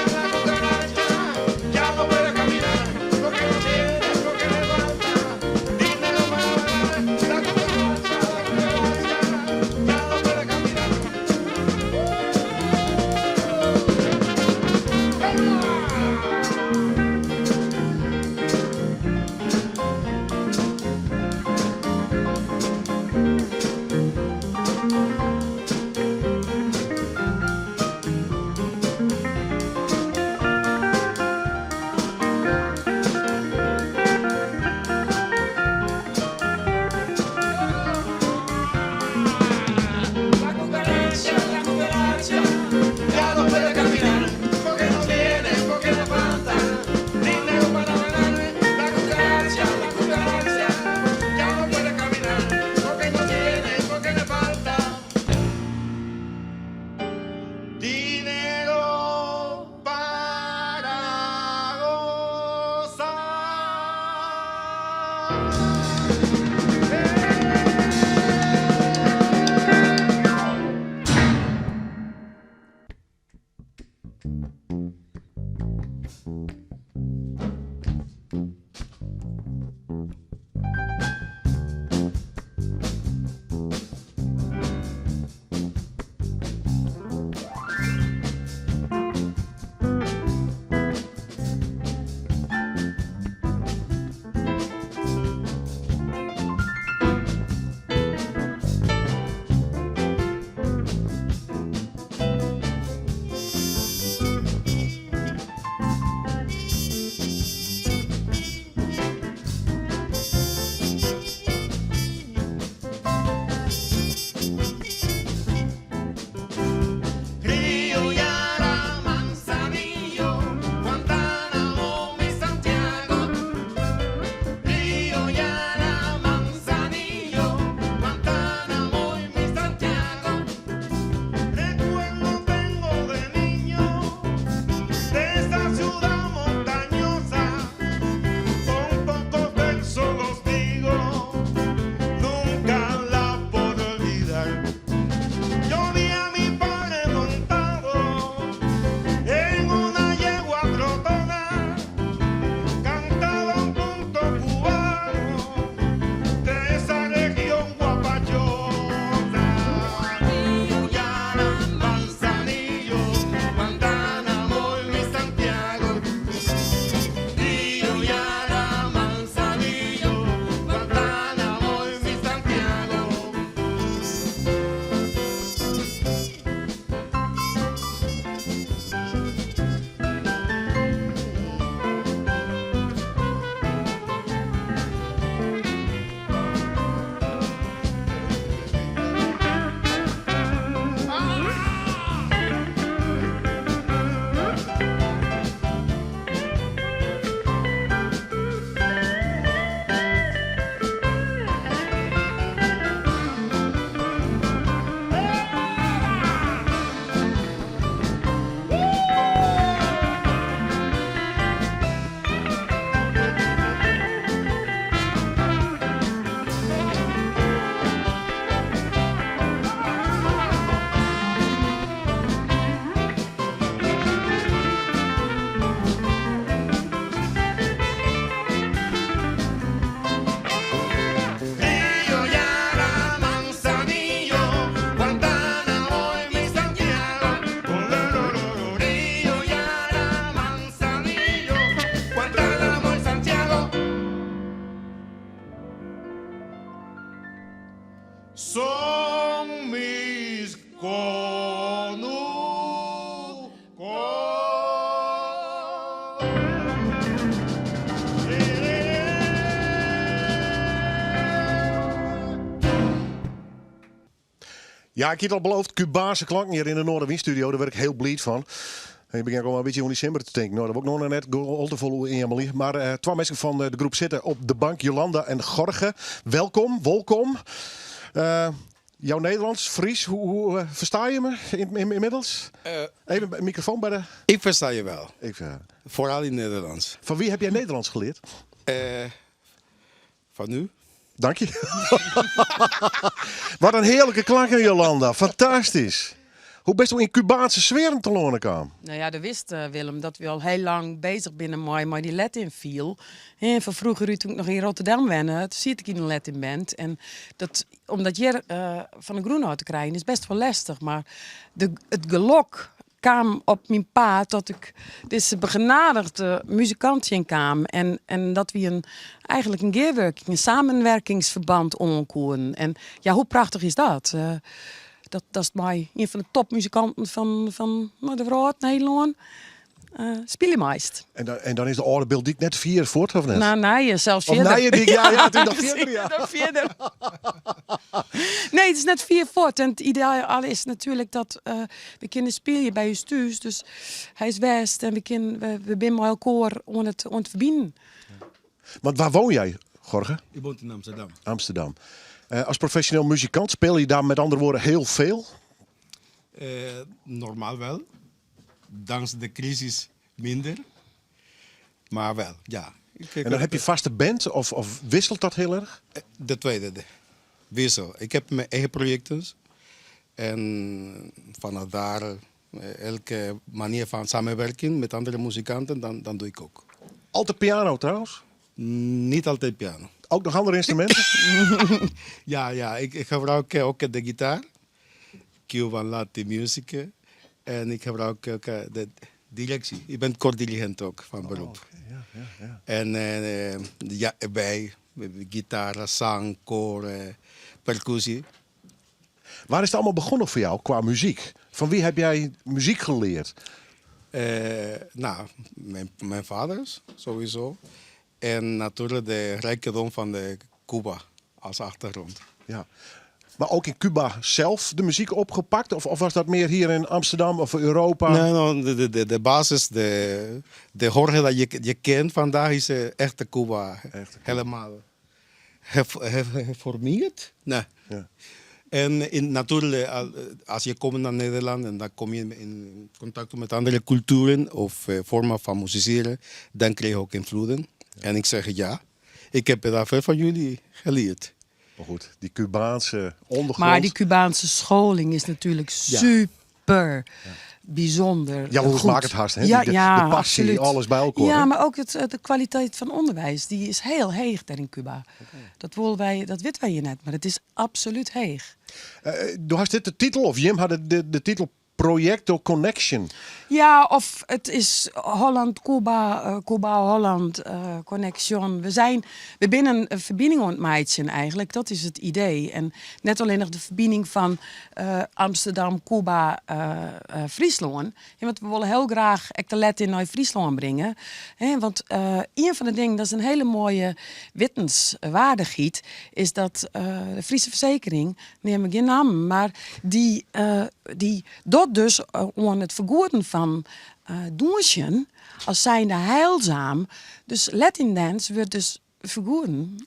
La cucaracha ya no puede caminar porque no tiene, porque le falta dinero para pagar. La cucaracha ya no puede caminar. La cucaracha ya no puede caminar porque no tiene, porque le falta dinero para pagar. La cucaracha ya no puede caminar porque no tiene, porque le falta dinero para gozar. Ja, ik hie it al beloofd, Cubaanse klanken hjir yn de Noardewyn-studio, dêr wurd ik hiel bliid fan. En ik begjin al in bytsje oan dy simmer te tinken. No, dat wol ik no net al te folle oer eamelje. Mar eh, twa minsken fan de groep sitte op de bank, Jolanda en Jorge. Welkom, wolkom. Uh, jouw Nederlands, Fries, hoe, hoe uh, versta je me in, in, inmiddels? Uh, Even een microfoon bij de... Ik versta je wel. Ik, Vooral in Nederlands. Van wie heb jij Nederlands geleerd? Van u. Dank je. Wat in hearlike klanken, Jolanda. Fantastysk. Hoe bisto yn Cubaanse sfearen telâne kaam? Nou ja, do witst, eh, Willem, dat we al hiel lang beuzich binne mei, mei dy Latin feel. En fan froeger út, doe't ik noch yn Rotterdam wenne, toen siet ik yn in Latin band. En dat, om dat hjir eh, fan de grûn ôf te krijen is best wol lestich. Mar de, it gelok kaam op myn paad dat ik dizze begenadigde muzikant tsjinkaam. En, en dat we in, eigentlik in gearwurking, in samenwerkingsverband oankoenen. En ja, hoe prachtich is dat? Uh, dat, dat is mei ien fan de topmuzikanten fan, fan nou, de wrâld, Nederlân, uh, spylje meist. En dan, en dan is de âlde Biltdyk net fier fuort, of net? Nou, nee, sels Of fierder. Nijendyk, ja, ja, it is noch fierder, ja. Noch fierder. Nee, it is net fier fuort. En it ideaal is natuerlik dat uh, we kinne spylje by ús thús. Dus hy is west en we, kinne, we, we binne mei elkoar oan it, oan it ferbinen. Want waar woon jij, Jorge? Ik woon in Amsterdam. Amsterdam. Uh, als professioneel muzikant speel je daar met andere woorden heel veel? Uh, normaal wel. Dankzij de crisis minder. Maar wel, ja. Ik, En dan heb je vaste band of, of wisselt dat heel erg? De tweede, de wissel. Ik heb mijn eigen projecten. En vanuit daar, eh, elke manier van samenwerking met andere muzikanten, dan, dan doe ik ook. Altijd piano trouwens? Niet altijd piano. Ook nog andere instrumenten? Ja, ja ik, ik gebruik eh, ook de gitaar. Cuban Latin Music. En ik gebruik ook eh, de directie. Ik ben koordirigent ook van beroep. ja, ja, ja. En eh, ja, bij gitaar, zang, koor, eh, percussie. Waar is het allemaal begonnen voor jou qua muziek? Van wie heb jij muziek geleerd? Eh, nou, mijn, mijn vaders sowieso. En natuurlijk de rijkdom van de Cuba als achtergrond. Ja. Maar ook in Cuba zelf de muziek opgepakt? Of, of was dat meer hier in Amsterdam of Europa? Nee, no, de, de, de, de basis, de, de Jorge dat je, je kent vandaag is eh, echt Cuba. Echte Helemaal geformeerd. Nee. Ja. En in, natuurlijk, eh, als je komt naar Nederland en dan kom je in contact met andere culturen of eh, vormen van musiceren, dan krijg je ook invloeden. En ik zeg ja, ik heb daar veel van jullie geleerd. Maar goed, die Cubaanse ondergrond. Maar die Cubaanse scholing is natuurlijk Ja. super bijzonder. Jaloers goed. maakt het hardst, hè? Ja, De- ja, de passie, absoluut. alles bij elkaar, Ja, hè? maar ook het, eh, de kwaliteit van onderwijs, die is heel heech daar in Cuba. Dat, willen wij, dat weten wij hier net, maar het is absoluut heech. Eh, du hast dit de titel, of Jim had de, de, de titel Projecto Connection. Ja, of het is Holland, Cuba, eh, Cuba, Holland, eh, Connection. We zijn, we zijn een, een verbinding oan it meitsjen eigenlijk. Dat is het idee. En net alleen nog de verbinding van eh, Amsterdam, Cuba, eh eh, Fryslân. Ja, want we willen heel graag ek de Latin nei Fryslân bringe. Hè, want eh, een van de dingen, dat is een hele mooie wittenswaardigheid, is dat eh, de Friese Verzekering, neam ik gjin naam, mar dy, eh, dy docht dus eh, oan it fergoeden fan eh dûnsjen as zijnde heilzaam. Dus Latin dance wurdt dus fergoeden.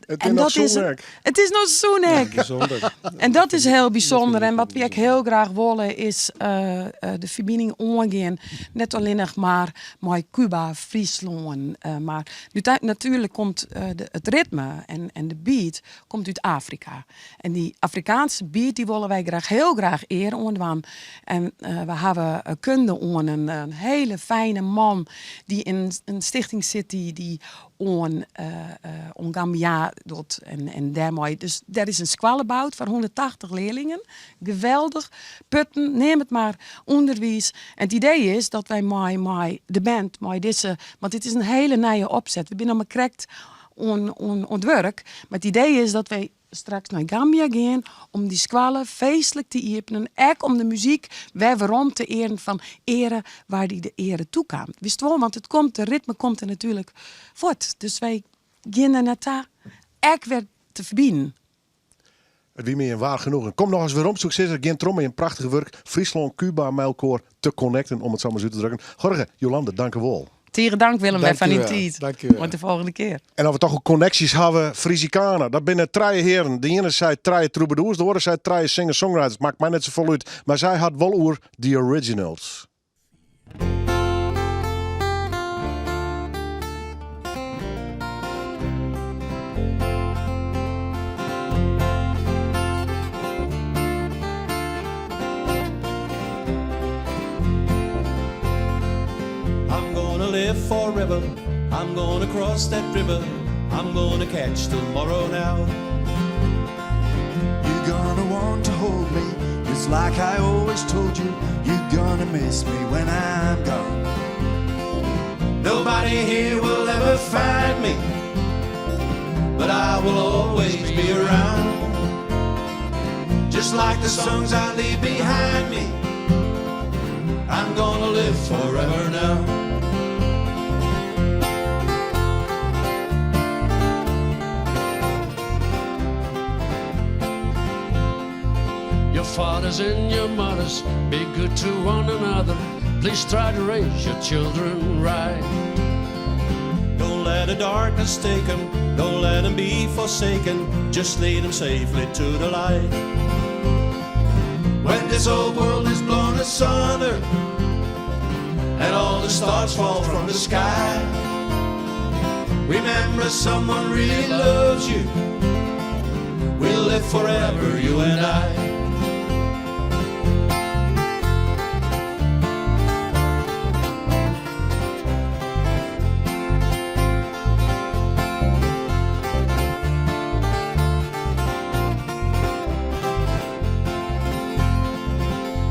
Het is noch is sûn ek. it is noch sûn ek. Bijzonder. En dat is hiel bysûnder. En wat wy ek hiel graach wolle is eh, eh, de ferbining oangean. Net allinnich mar mei Cuba, Fryslân. eh, mar nu natuerlik komt eh, de, it ritme en, en de beat komt út Afrika. En dy Afrikaanske beat dy wolle wy graach hiel graach eare oandwaan. En eh, we hawwe eh, kunde oan in, in hiele fijne man dy't yn in stichting sit dy't, dy't oan, eh, eh, oan Gambia docht. En, en dêrmei, dus dêr is in skoalle boud foar 180 learlingen. Geweldich. Putten, neam it mar, ûnderwiis. En it idee is dat wy mei, mei de band, mei dizze, want dit is in hiele nije opset. We binne noch mar krekt oan, oan, oan it wurk. Mar it idee is dat wy straks nei Gambia gean om dy skoalle feestlik te iepenjen. Ek om de muzyk wer werom te earen fan eare wêr't dy de eare toekaam. Witst wol, want it komt, de ritme komt der natuerlik fuort. Dus wy gean der nei ta ek wer te ferbinen. It wie my in waar genoegen. Kom noch ris werom, soe ik sizze. Gean troch mei jim prachtige wurk Fryslân, Cuba mei elkoar te connecten, om it sa mar ris út te drukken. Jorge, Jolande, dankewol. Tige dank Willem wer foar dyn tiid. Dankjewel. Oant de folgjende kear. En as we toch oer connecties hawwe, Frisicana, dat binne trije hearen. De iene sei trije troubadours, de oare sei trije singer-songwriters. Makket my net safolle út. Mar sy hat wol oer The Originals. I'm gonna live forever. I'm gonna cross that river. I'm gonna catch tomorrow now. You're gonna want to hold me, just like I always told you. You're gonna miss me when I'm gone. Nobody here will ever find me, but I will always be around. Just like the songs I leave behind me, I'm gonna live forever now. Your fathers and your mothers, be good to one another. Please try to raise your children right. Don't let the darkness take 'em, don't let 'em be forsaken. Just lead 'em safely to the light. When this old world is blown asunder and all the stars fall from the sky, remember someone really loves you. We'll live forever, you and I.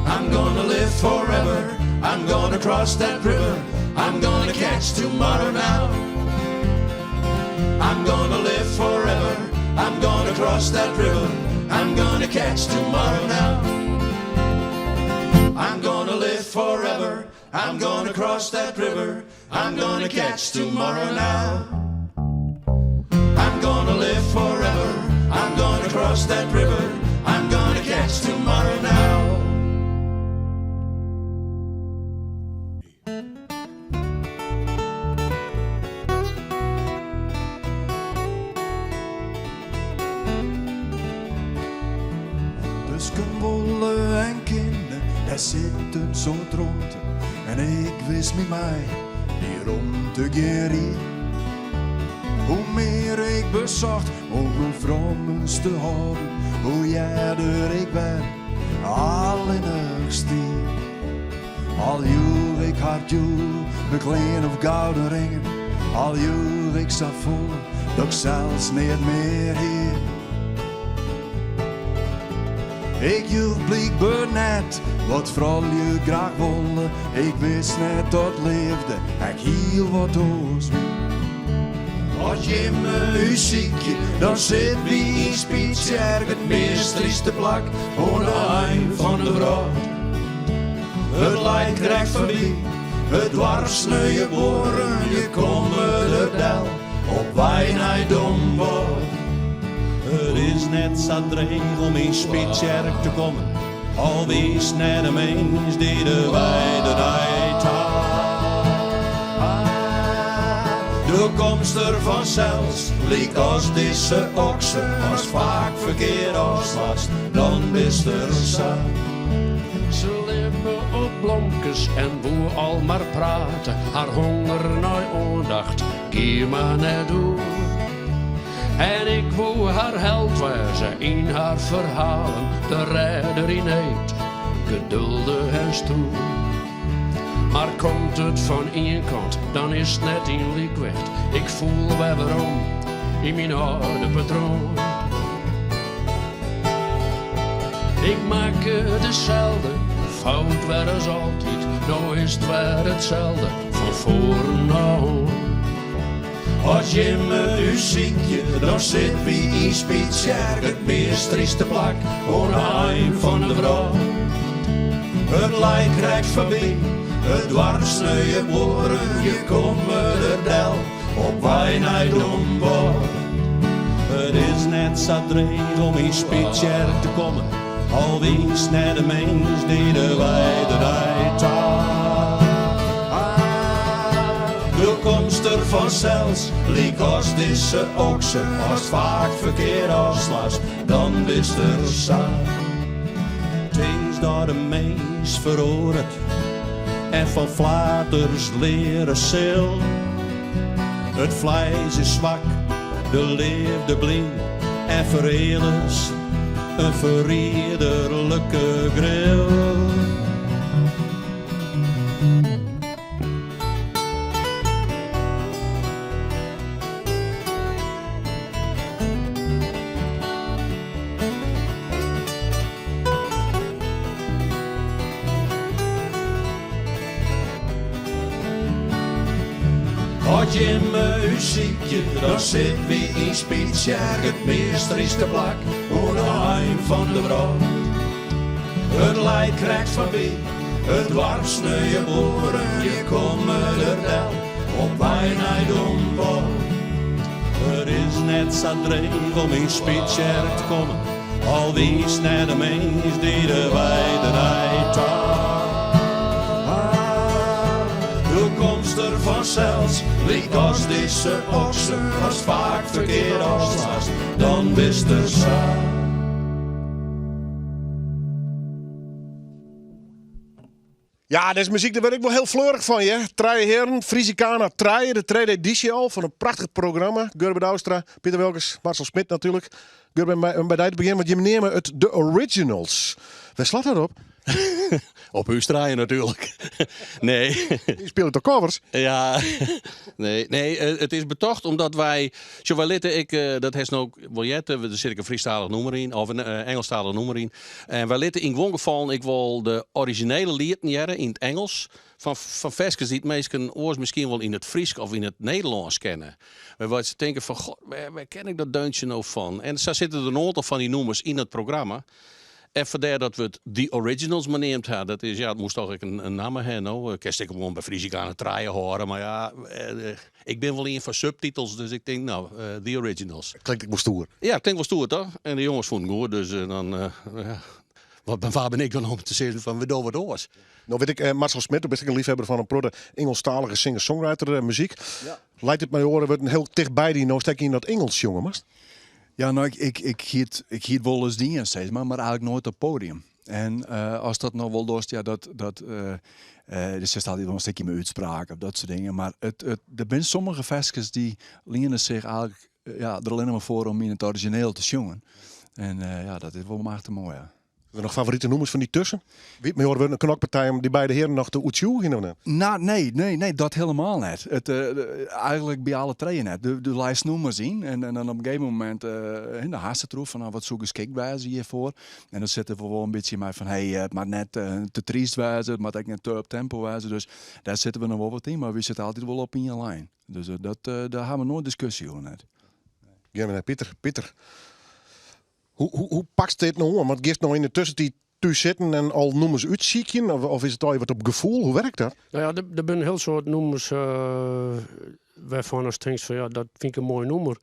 I'm gonna live forever. I'm gonna cross that river. I'm gonna catch tomorrow now. I'm gonna live forever. I'm gonna cross that river. I'm gonna catch tomorrow now. I'm gonna live forever. I'm gonna cross that river. I'm gonna catch tomorrow now. I'm gonna live forever. I'm gonna cross that river. I'm gonna catch tomorrow now. Tusken wolle en kinne, dêr sit in soad romte. En ik wist my mei dy romte gjin rie. Hoe mear ik besocht om my frommes te hâlden, hoe earder ik wer allinnich stie. Al joech ik har djoere klean of gouden ringen, al joech ik safolle dat ik sels neat mear hie. Ik joech blykber net wat froulju graach wolle. Ik wist net dat leafde ek hiel wat oars wie. As jimme ús sykje, dan sitte wy yn Spytsjerk, it meast tryste plak oan de ein fan de wrâld. It leit krekt foarby, it doarp Snoeiebuorren, je komme der del op wei nei Damwâld. It is net sa dreech om yn Spytsjerk te kommen, al wiest net de mins dy't de wei dernei ta. Do komst der fansels, lykas dizze okse, ast faak ferkeard ôfslachst, dan bist der sa. Se libbe op blomkes en woe al mar prate, har honger nei oandacht gie mar net oer. En ik woe har held wêze yn har ferhalen, de rêder yn need, geduldich en stoer. Mar komt it fan ien kant, dan is it net yn lykwicht. Ik foel wer werom yn myn âlde patroan. Ik makke deselde fout wer as altyd, no is it wer itselde fan foaren ôf oan. As jimme ús sykje, dan sitte wy yn Spytsjerk, it meast tryste plak oan de ein fan de wrâld. It leit krekt foarby, it doarp Snoeiebuorren, je komme der del op wei nei Damwâld. It is net. net sa dreech om yn Spitsjerk te kommen, al wiist net de mins dy't de wei dernei ta. Do komst der fansels, lykas dizze okse, ast faak ferkeard ôfslast, dan bist der sa. Tinkst dat de mins feroaret en fan flaters leare sil. It fleis is swak, de leafde blyn en ferealest in ferriederlike gril. As jimme ús sykje, dan sitte wy yn Spytsjerk, it meast tryste plak oan de ein fan de wrâld. It leit krekt foarby it doarp Snoeijebuorren, je komme der del op wei nei Damwâld. It is net sa dreech om yn Spytsjerk te kommen, al wiist net de mins dy't de wei dernei ta. Do komst der fansels, lykas dizze okse, ast faak ferkeard ôfslast, dan bist der sa. Ja, dizze muzyk, dêr wurd ik wol hiel fleurich fan, hear. Trije Hearen, Frisicana Trije, de tredde edysje al fan in prachtich programma. Gurbe Douwstra, Piter Wilkens, Marcel Smit natuerlik. Gurbe, om by dy te begjinnen, want jimme neame it de Originals. Wêr slacht dat op? Op ús trije natuerlik. Nee. Je spylje toch covers? Ja, nee, nee, it is betocht omdat wy, sjoch, wy litte ek, dat hast no wol heard, der sit ek in Frysktalich nûmer yn, of in Ingelsktalich nûmer yn. En wy litte yn guon gefallen ek wol de orizjinele lieten hearre yn it Ingelsk, fan ferskes dy't minsken oars miskien wol yn it Frysk of yn it Nederlânsk kenne. Wêrby't se tinke fan, god, wêr ken ik dat deuntsje no fan? En sa sitte der in oantal fan dy nûmers yn it programma. En fandêr dat we it The Originals mar neamd ha. Dat is, ja, it moast toch ek in namme ha, no. Kinst ek gewoan by Frisicana trije hâlde, mar ja, ik bin wol ien foar subtitels, dus ik tink, no, The Originals. Klinkt ek wol stoer. Ja, klinkt wol stoer, toch? En de jonges fûnen it goed, dus dan, ja, wat, wa bin ik dan om te sizzen fan we dogge wat oars? No wit ik, Marcel Smit, do bist ek in leafhawwer fan in protte Ingelsktalige singer-songwriter muzyk. Leit it mei oare wurden hiel ticht by dy no'tst ek yn dat Ingelsk sjonge moatst? Ja, no, ik hie it wolris dien, sis mar, mar eigenlik noait op podium. En ast dat no wol dochst, ja, dat der sitst altyd wol in stikje mei útspraak of dat soart dingen. Mar der binne sommige ferskes dy liene sich eigenlik, ja, der allinne mar foar om yn it orizjineel te sjongen. En ja, dat is wol machtich moai, ja. Binne der noch favorite nûmers fan dy tusken? Wie it mei oare wurden in knokpartij om dy beide hearen noch te oertsjûgjen of net? Nou, nee, nee, nee, dat hielendal net. It, eigenlik by alle trije net. Do leist nûmers yn en dan op in gegeven momint uh, dan hast it deroer fan nou, wat soe geskikt wêze hjirfoar. En dan sitte we wol in bytsje mei fan hey, it moat net te tryst wêze, it moat ek net te up tempo wêze. Dus dêr sitte we noch wol wat yn, mar wy sitte altyd wol op ien lijn. Dus dat, dêr ha we noait diskusje oer net. Gean we nei Piter. Piter, Hoe pakst dit no oan? Want giest no yn de tuskentiid thús sitten en al nûmers útsykjen? Of is it allegear wat op gefoel? Hoe werkt dat? No ja, der binne in hiel soad nûmers wêrfan ast tinkst fan ja, dat fyn ik in moai nûmer.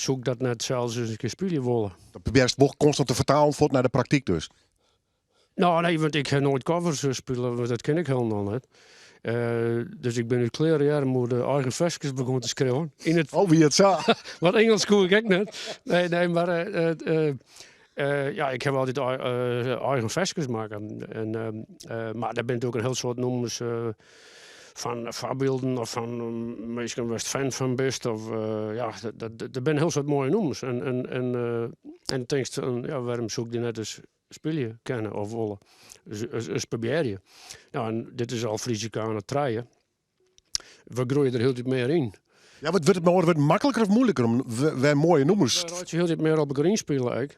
Soe ik dat net sels ris in kear spylje wolle? Dat probearrest wol konstant te fertalen fuort nei de praktyk dus? No nee, want ik ha noait covers spile, want dat kin ik hielendal net. Dus ik bin út klearearmoede de eigen ferskes begûn te skriuwen. Yn it Oh, wie it sa? Want Ingelsk koe ik ek net. Nee, nee, mar ja, ik ha altyd eigen ferskes makke. En, mar der binne natuerlik in hiel soad nûmers fan foarbylden of fan minsken wêr'tst fan fan bist. Of, ja, der binne in hiel soad moaie nûmers. En, en, en, en tinkst, ja, wêrom soe ik dy net ris spylje kinne of wolle. Ris probearje. Nou, en dit is al Frisicana trije. We groeie der hieltyd mear yn. Ja, wat wurdt it mei oare wurden makliker of moeiliker om wer moaie nûmers? We reitsje hieltyd mear op elkoar ynspile ek.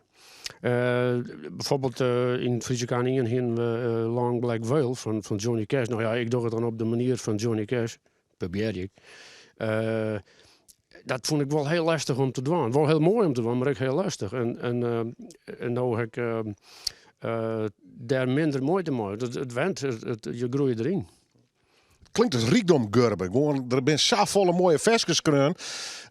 Bijvoorbeeld yn Frisicana ien hienen we Long Black Veil fan Johnny Cash. No ja, ik doch it dan op de manier fan Johnny Cash. Probearje ik. Dat fûn ik wol hiel lestich om te dwaan. Wol hiel moai om te dwaan, mar ek hiel lestich. En no ha ik dêr minder muoite mei. It went, je groeie deryn. Klinkt as rykdom, Gurbe. Gewoan, der binne safolle moaie ferskes skreaun.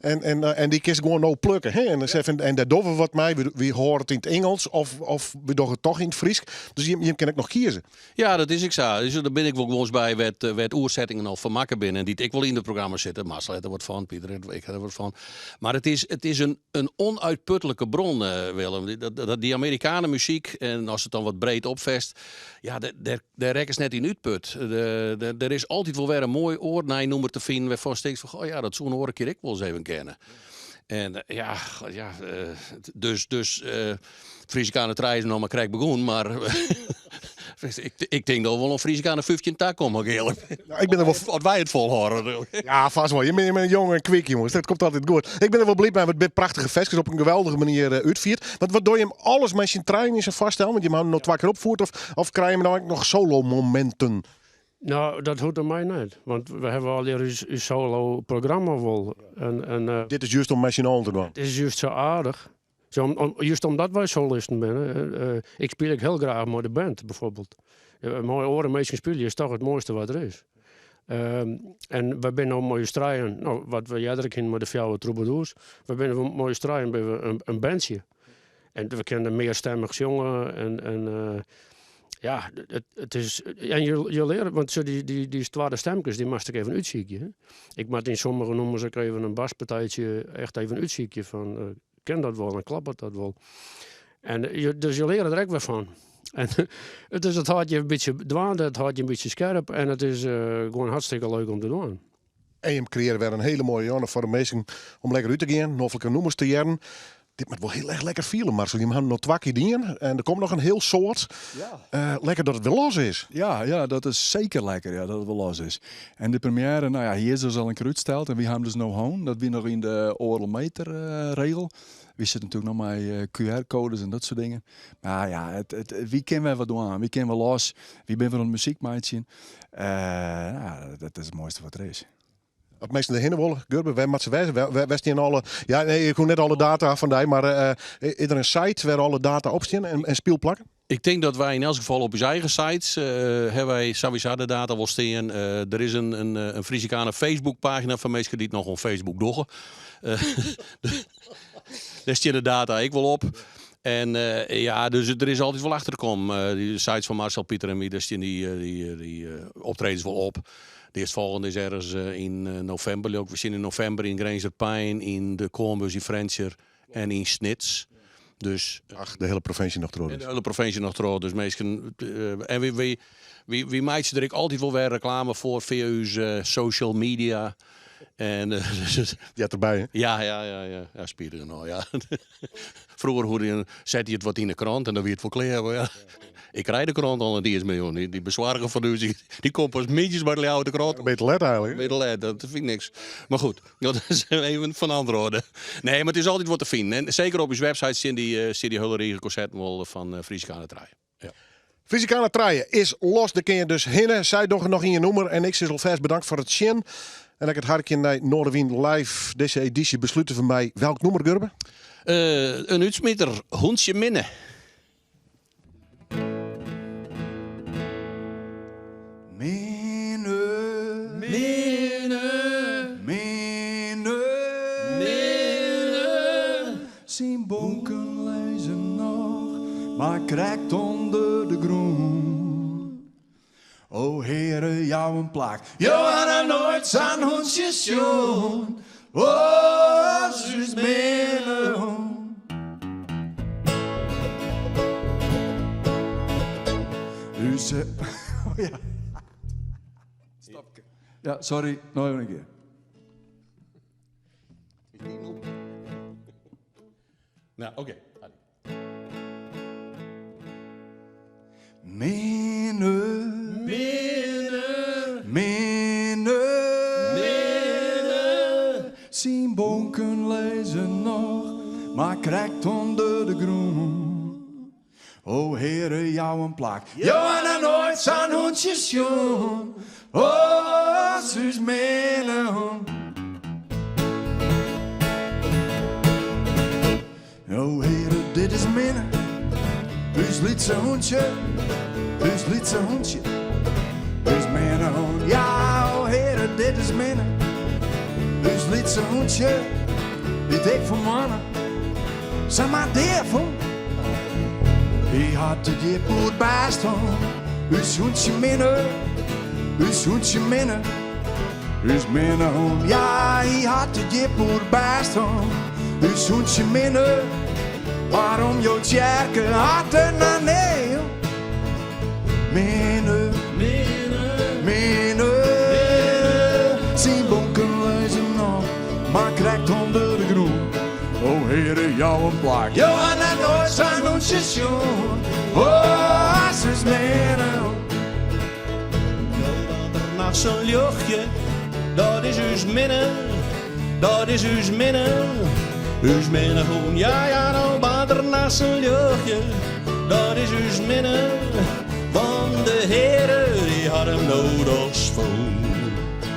En, en, eh, en dy kinst gewoan no plukke. Hè? En, ja. en dêr dogge we wat mei. Wy, wy hâlde it yn it Ingelsk of, of we dogge it toch yn it Frysk. Dus jim, jim kin ek noch kieze. Ja, dat is ek sa. Dus dêr bin ik wol gewoan by wêr't, eh, wêr't oersettingen al fan makke binne en dy't ek wol yn it programma sitte. Marcel hat der wat fan, Pieter, ik ha der wat fan. Mar it is, it is in, in onuitputlike bron, eh, Willem. Dat, dat, dy Amerikanen muzyk, en ast it dan wat breed opfest, ja, dêr, dêr rekkest net yn útput. Der is altyd wol wer in moai oar nij nûmer te finen wêrfan'tst tinkst fan, goh ja, dat soe in oare kear ek wol ris even kinne. En eh, ja, ja dus, dus Fryskane trije is noch mar krekt begûn, mar ik, ik tink dat we wol oan Fryskane 15 ta komme, as ik earlik bin. Nou, ik bin der wol... As wy it folhâlde. Ja, fêst wol. Je binne jong en kwik, jonges. Dat komt altyd goed. Ik bin der wol bliid mei, want it binne prachtige ferskes op in geweldige manier eh, útfierd. Want wat dogge jim alles mei syn trijen yn sa'n foarstelling? Want jim hawwe no twa kear opfierd. Of, of krije jim no ek noch solo-mominten? Nou, dat hoecht om my net. Want we hawwe allegear ús, ús solo-programma wol. En, en, eh, Dit is just om mei syn allen te dwaan. It is just sa aardich. Zo, om, om, just omdat wy solisten binne. Eh, eh, ik spyl ek hiel graach mei de band, byfoarbyld. Uh, mei oare minsken spylje is toch it moaiste wat der is. Ehm, en wy binne no mei ús trijen, no, wat we earder ek hiene mei de fjouwer troubadours, we binne mei ús trijen binne we in, in bandsje. En we kinne mearstimmich sjonge en, en eh, ja, it, it is, en je, je leare, want sa dy, dy, dy twadde stemkes, dy moatst ek even útsykje. Hè? Ik moat yn sommige nûmers ek even in baspartijtsje echt even útsykje fan, eh, kin dat wol en kloppet dat wol. En je, dus je leare der ek wer fan. En it is, it hâldt je in bytsje dwaande, it hâldt je in bytsje skerp en it is eh, gewoan hartstikke leuk om te dwaan. En jim kreëarje wer in hiele moaie jûn foar de minsken om lekker út te gean, noflike nûmers te hearren. Dit moat wol hiel erch lekker fiele, Marcel. Jim hawwe no twa kear dien en der komt noch in hiel soad. Ja. Eh, lekker dat it wer los is. Ja, ja, dat is seker lekker, ja, dat it wer los is. En de première, no ja, hy is dus al in kear útsteld en wy hawwe him dus no hân. Dat wie noch yn de oardel meter eh, regel. Wy sitte natuerlik noch mei eh, QR-koades en dat soart dingen. Mar ja, it, it, wy kinne wer wat dwaan. Wy kinne wer los. Wy binne wer oan it muzyk meitsjen. Eh, no, dat is it moaiste wat der is. As minsken derhinne wolle, Gurbe, wêr moatte se wêze? Wêr, wêr stean alle... Ja, nee, ik hoech net alle data fan dy, mar eh, is der in site wêr alle data op stean en, en spylplakken? Ik tink dat wy yn elts gefal op ús eigen sites uh, hawwe wy sawiesa de data wol stean. Uh, der is in, in, in Frisicana Facebookpagina foar minsken dy't noch oan Facebook dogge. Uh, dêr stean de data ek wol op. En uh, ja, dus der is altyd wol achter te kommen. Uh, dy sites fan Marcel, Pieter en my, dêr stean dy, dy, dy optredens wol op. De earstfolgjende is ergens yn novimber. We stean yn novimber yn Grinzer Pein, yn de Koornbeurs yn Frjentsjer en yn Snits. Dus, Ach, de hiele provinsje noch troch. Dus. De hiele provinsje noch troch. Dus minsken. En wy, wy, wy, wy meitsje der ek altyd wol wer reklame foar fia ús social media. En, uh, Ja, derby, hè? Ja, ja, ja, ja. Ja, spitich genôch, ja. Froeger hoe die, sette je it wat yn de krant en dan wie it wol klear. Maar ja, ik krij de krant al net iens mear, joh. Dy, dy besoarger fan ús, dy, dy komt pas middeis by de Ljouwerter krant. Een beetje let eigenlijk. Beetje let, dat fyn ik niks. Mar goed, dat is even fan andere oarder. Nee, mar it is altyd wat te finen. En seker op ús website stean dy, eh, stean dy hiele rige konserten wol fan uh, Frisicana trije. Ja. Frisicana trije is los, dêr kinne je dus hinne. Sy dogge noch ien nûmer en ik sis alfêst bedankt foar it sjen. En ek it harkjen nei Noardewyn Live. Dizze edysje beslute we mei welk nûmer, Gurbe? Uh, in útsmiter, Hûntsje Minne. Minne, minne, minne, minne. Syn bonken lizze noch, mar krekt ûnder de grûn. O Heare, jou in plak. Jo ha noch noait sa'n hûntsje sjoen. O, ús minne hûn. Us, oh ja. Stopke. Ja, sorry, noch even in kear. Nou, oké. Minne, minne, minne, minne. Syn bonken lizze noch, mar krekt ûnder de grûn. O Heare, jou in plak. Jo ha noch noait sa'n hûntsje sjoen. O, ús minne hûn. O Heare, dit is Minne, ús lytse hûntsje, ús lytse hûntsje, ús minne hûn. Ja. dit is Minne. Us lytse hûntsje, dy't ik fermoanne samar dea fûn. Hy hat te djip oer bêst hân. Us hûntsje Minne, ús hûntsje Minne, ús minne hûn. Ja, hy hat te djip oer bêst hân. Ús hûntsje Minne, mar om jo tsjerke hat er noch nee. Minne, minne, syn bonken lizze noch mar krekt ûnder de grûn. O Heare, jou in plak. Jo ha noch noait sa'n hûntsje sjoen. Oh, as ús minne. Nachts sa'n ljochtje, dat is ús Minne, dat is ús Minne, ús minne hûn. Ja, ja, no baarnt der nachts in ljochtje, dat is ús Minne, want de Heare dy hat him no dochs fûn.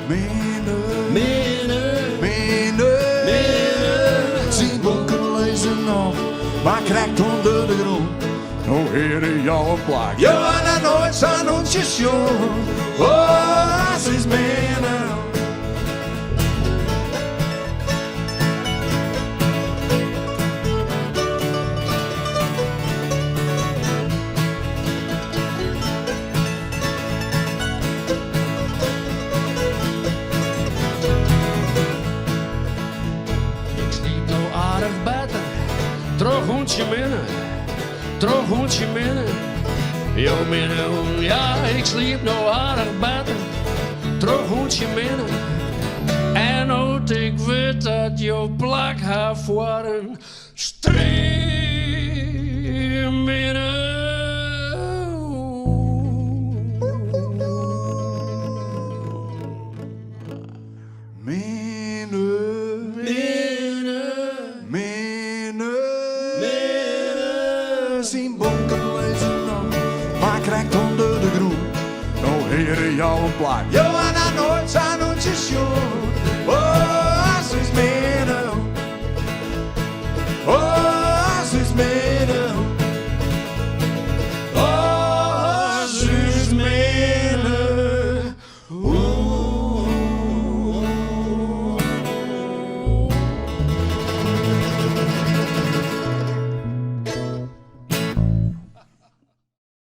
Minne, Minne, minne, minne, syn bonken lizze noch mar krekt ûnder de grûn. O Heare, jou in plak. Jo ha noch noait sa'n hûntsje sjoen. Oh, as ús minne. Ik sliep no aardich better troch hûntsje Minne, troch hûntsje Minne. Jo minne hûn, ja, ik sliep no aardich better troch hûntsje Minne. En no't ik wit dat jo plak ha foar in strieminne hûn. Minne, minne, minne, minne, syn bonken lizze noch mar krekt ûnder de grûn. O Heare, jou in plak. Jo ha noch noait sa'n hûntsje sjoen.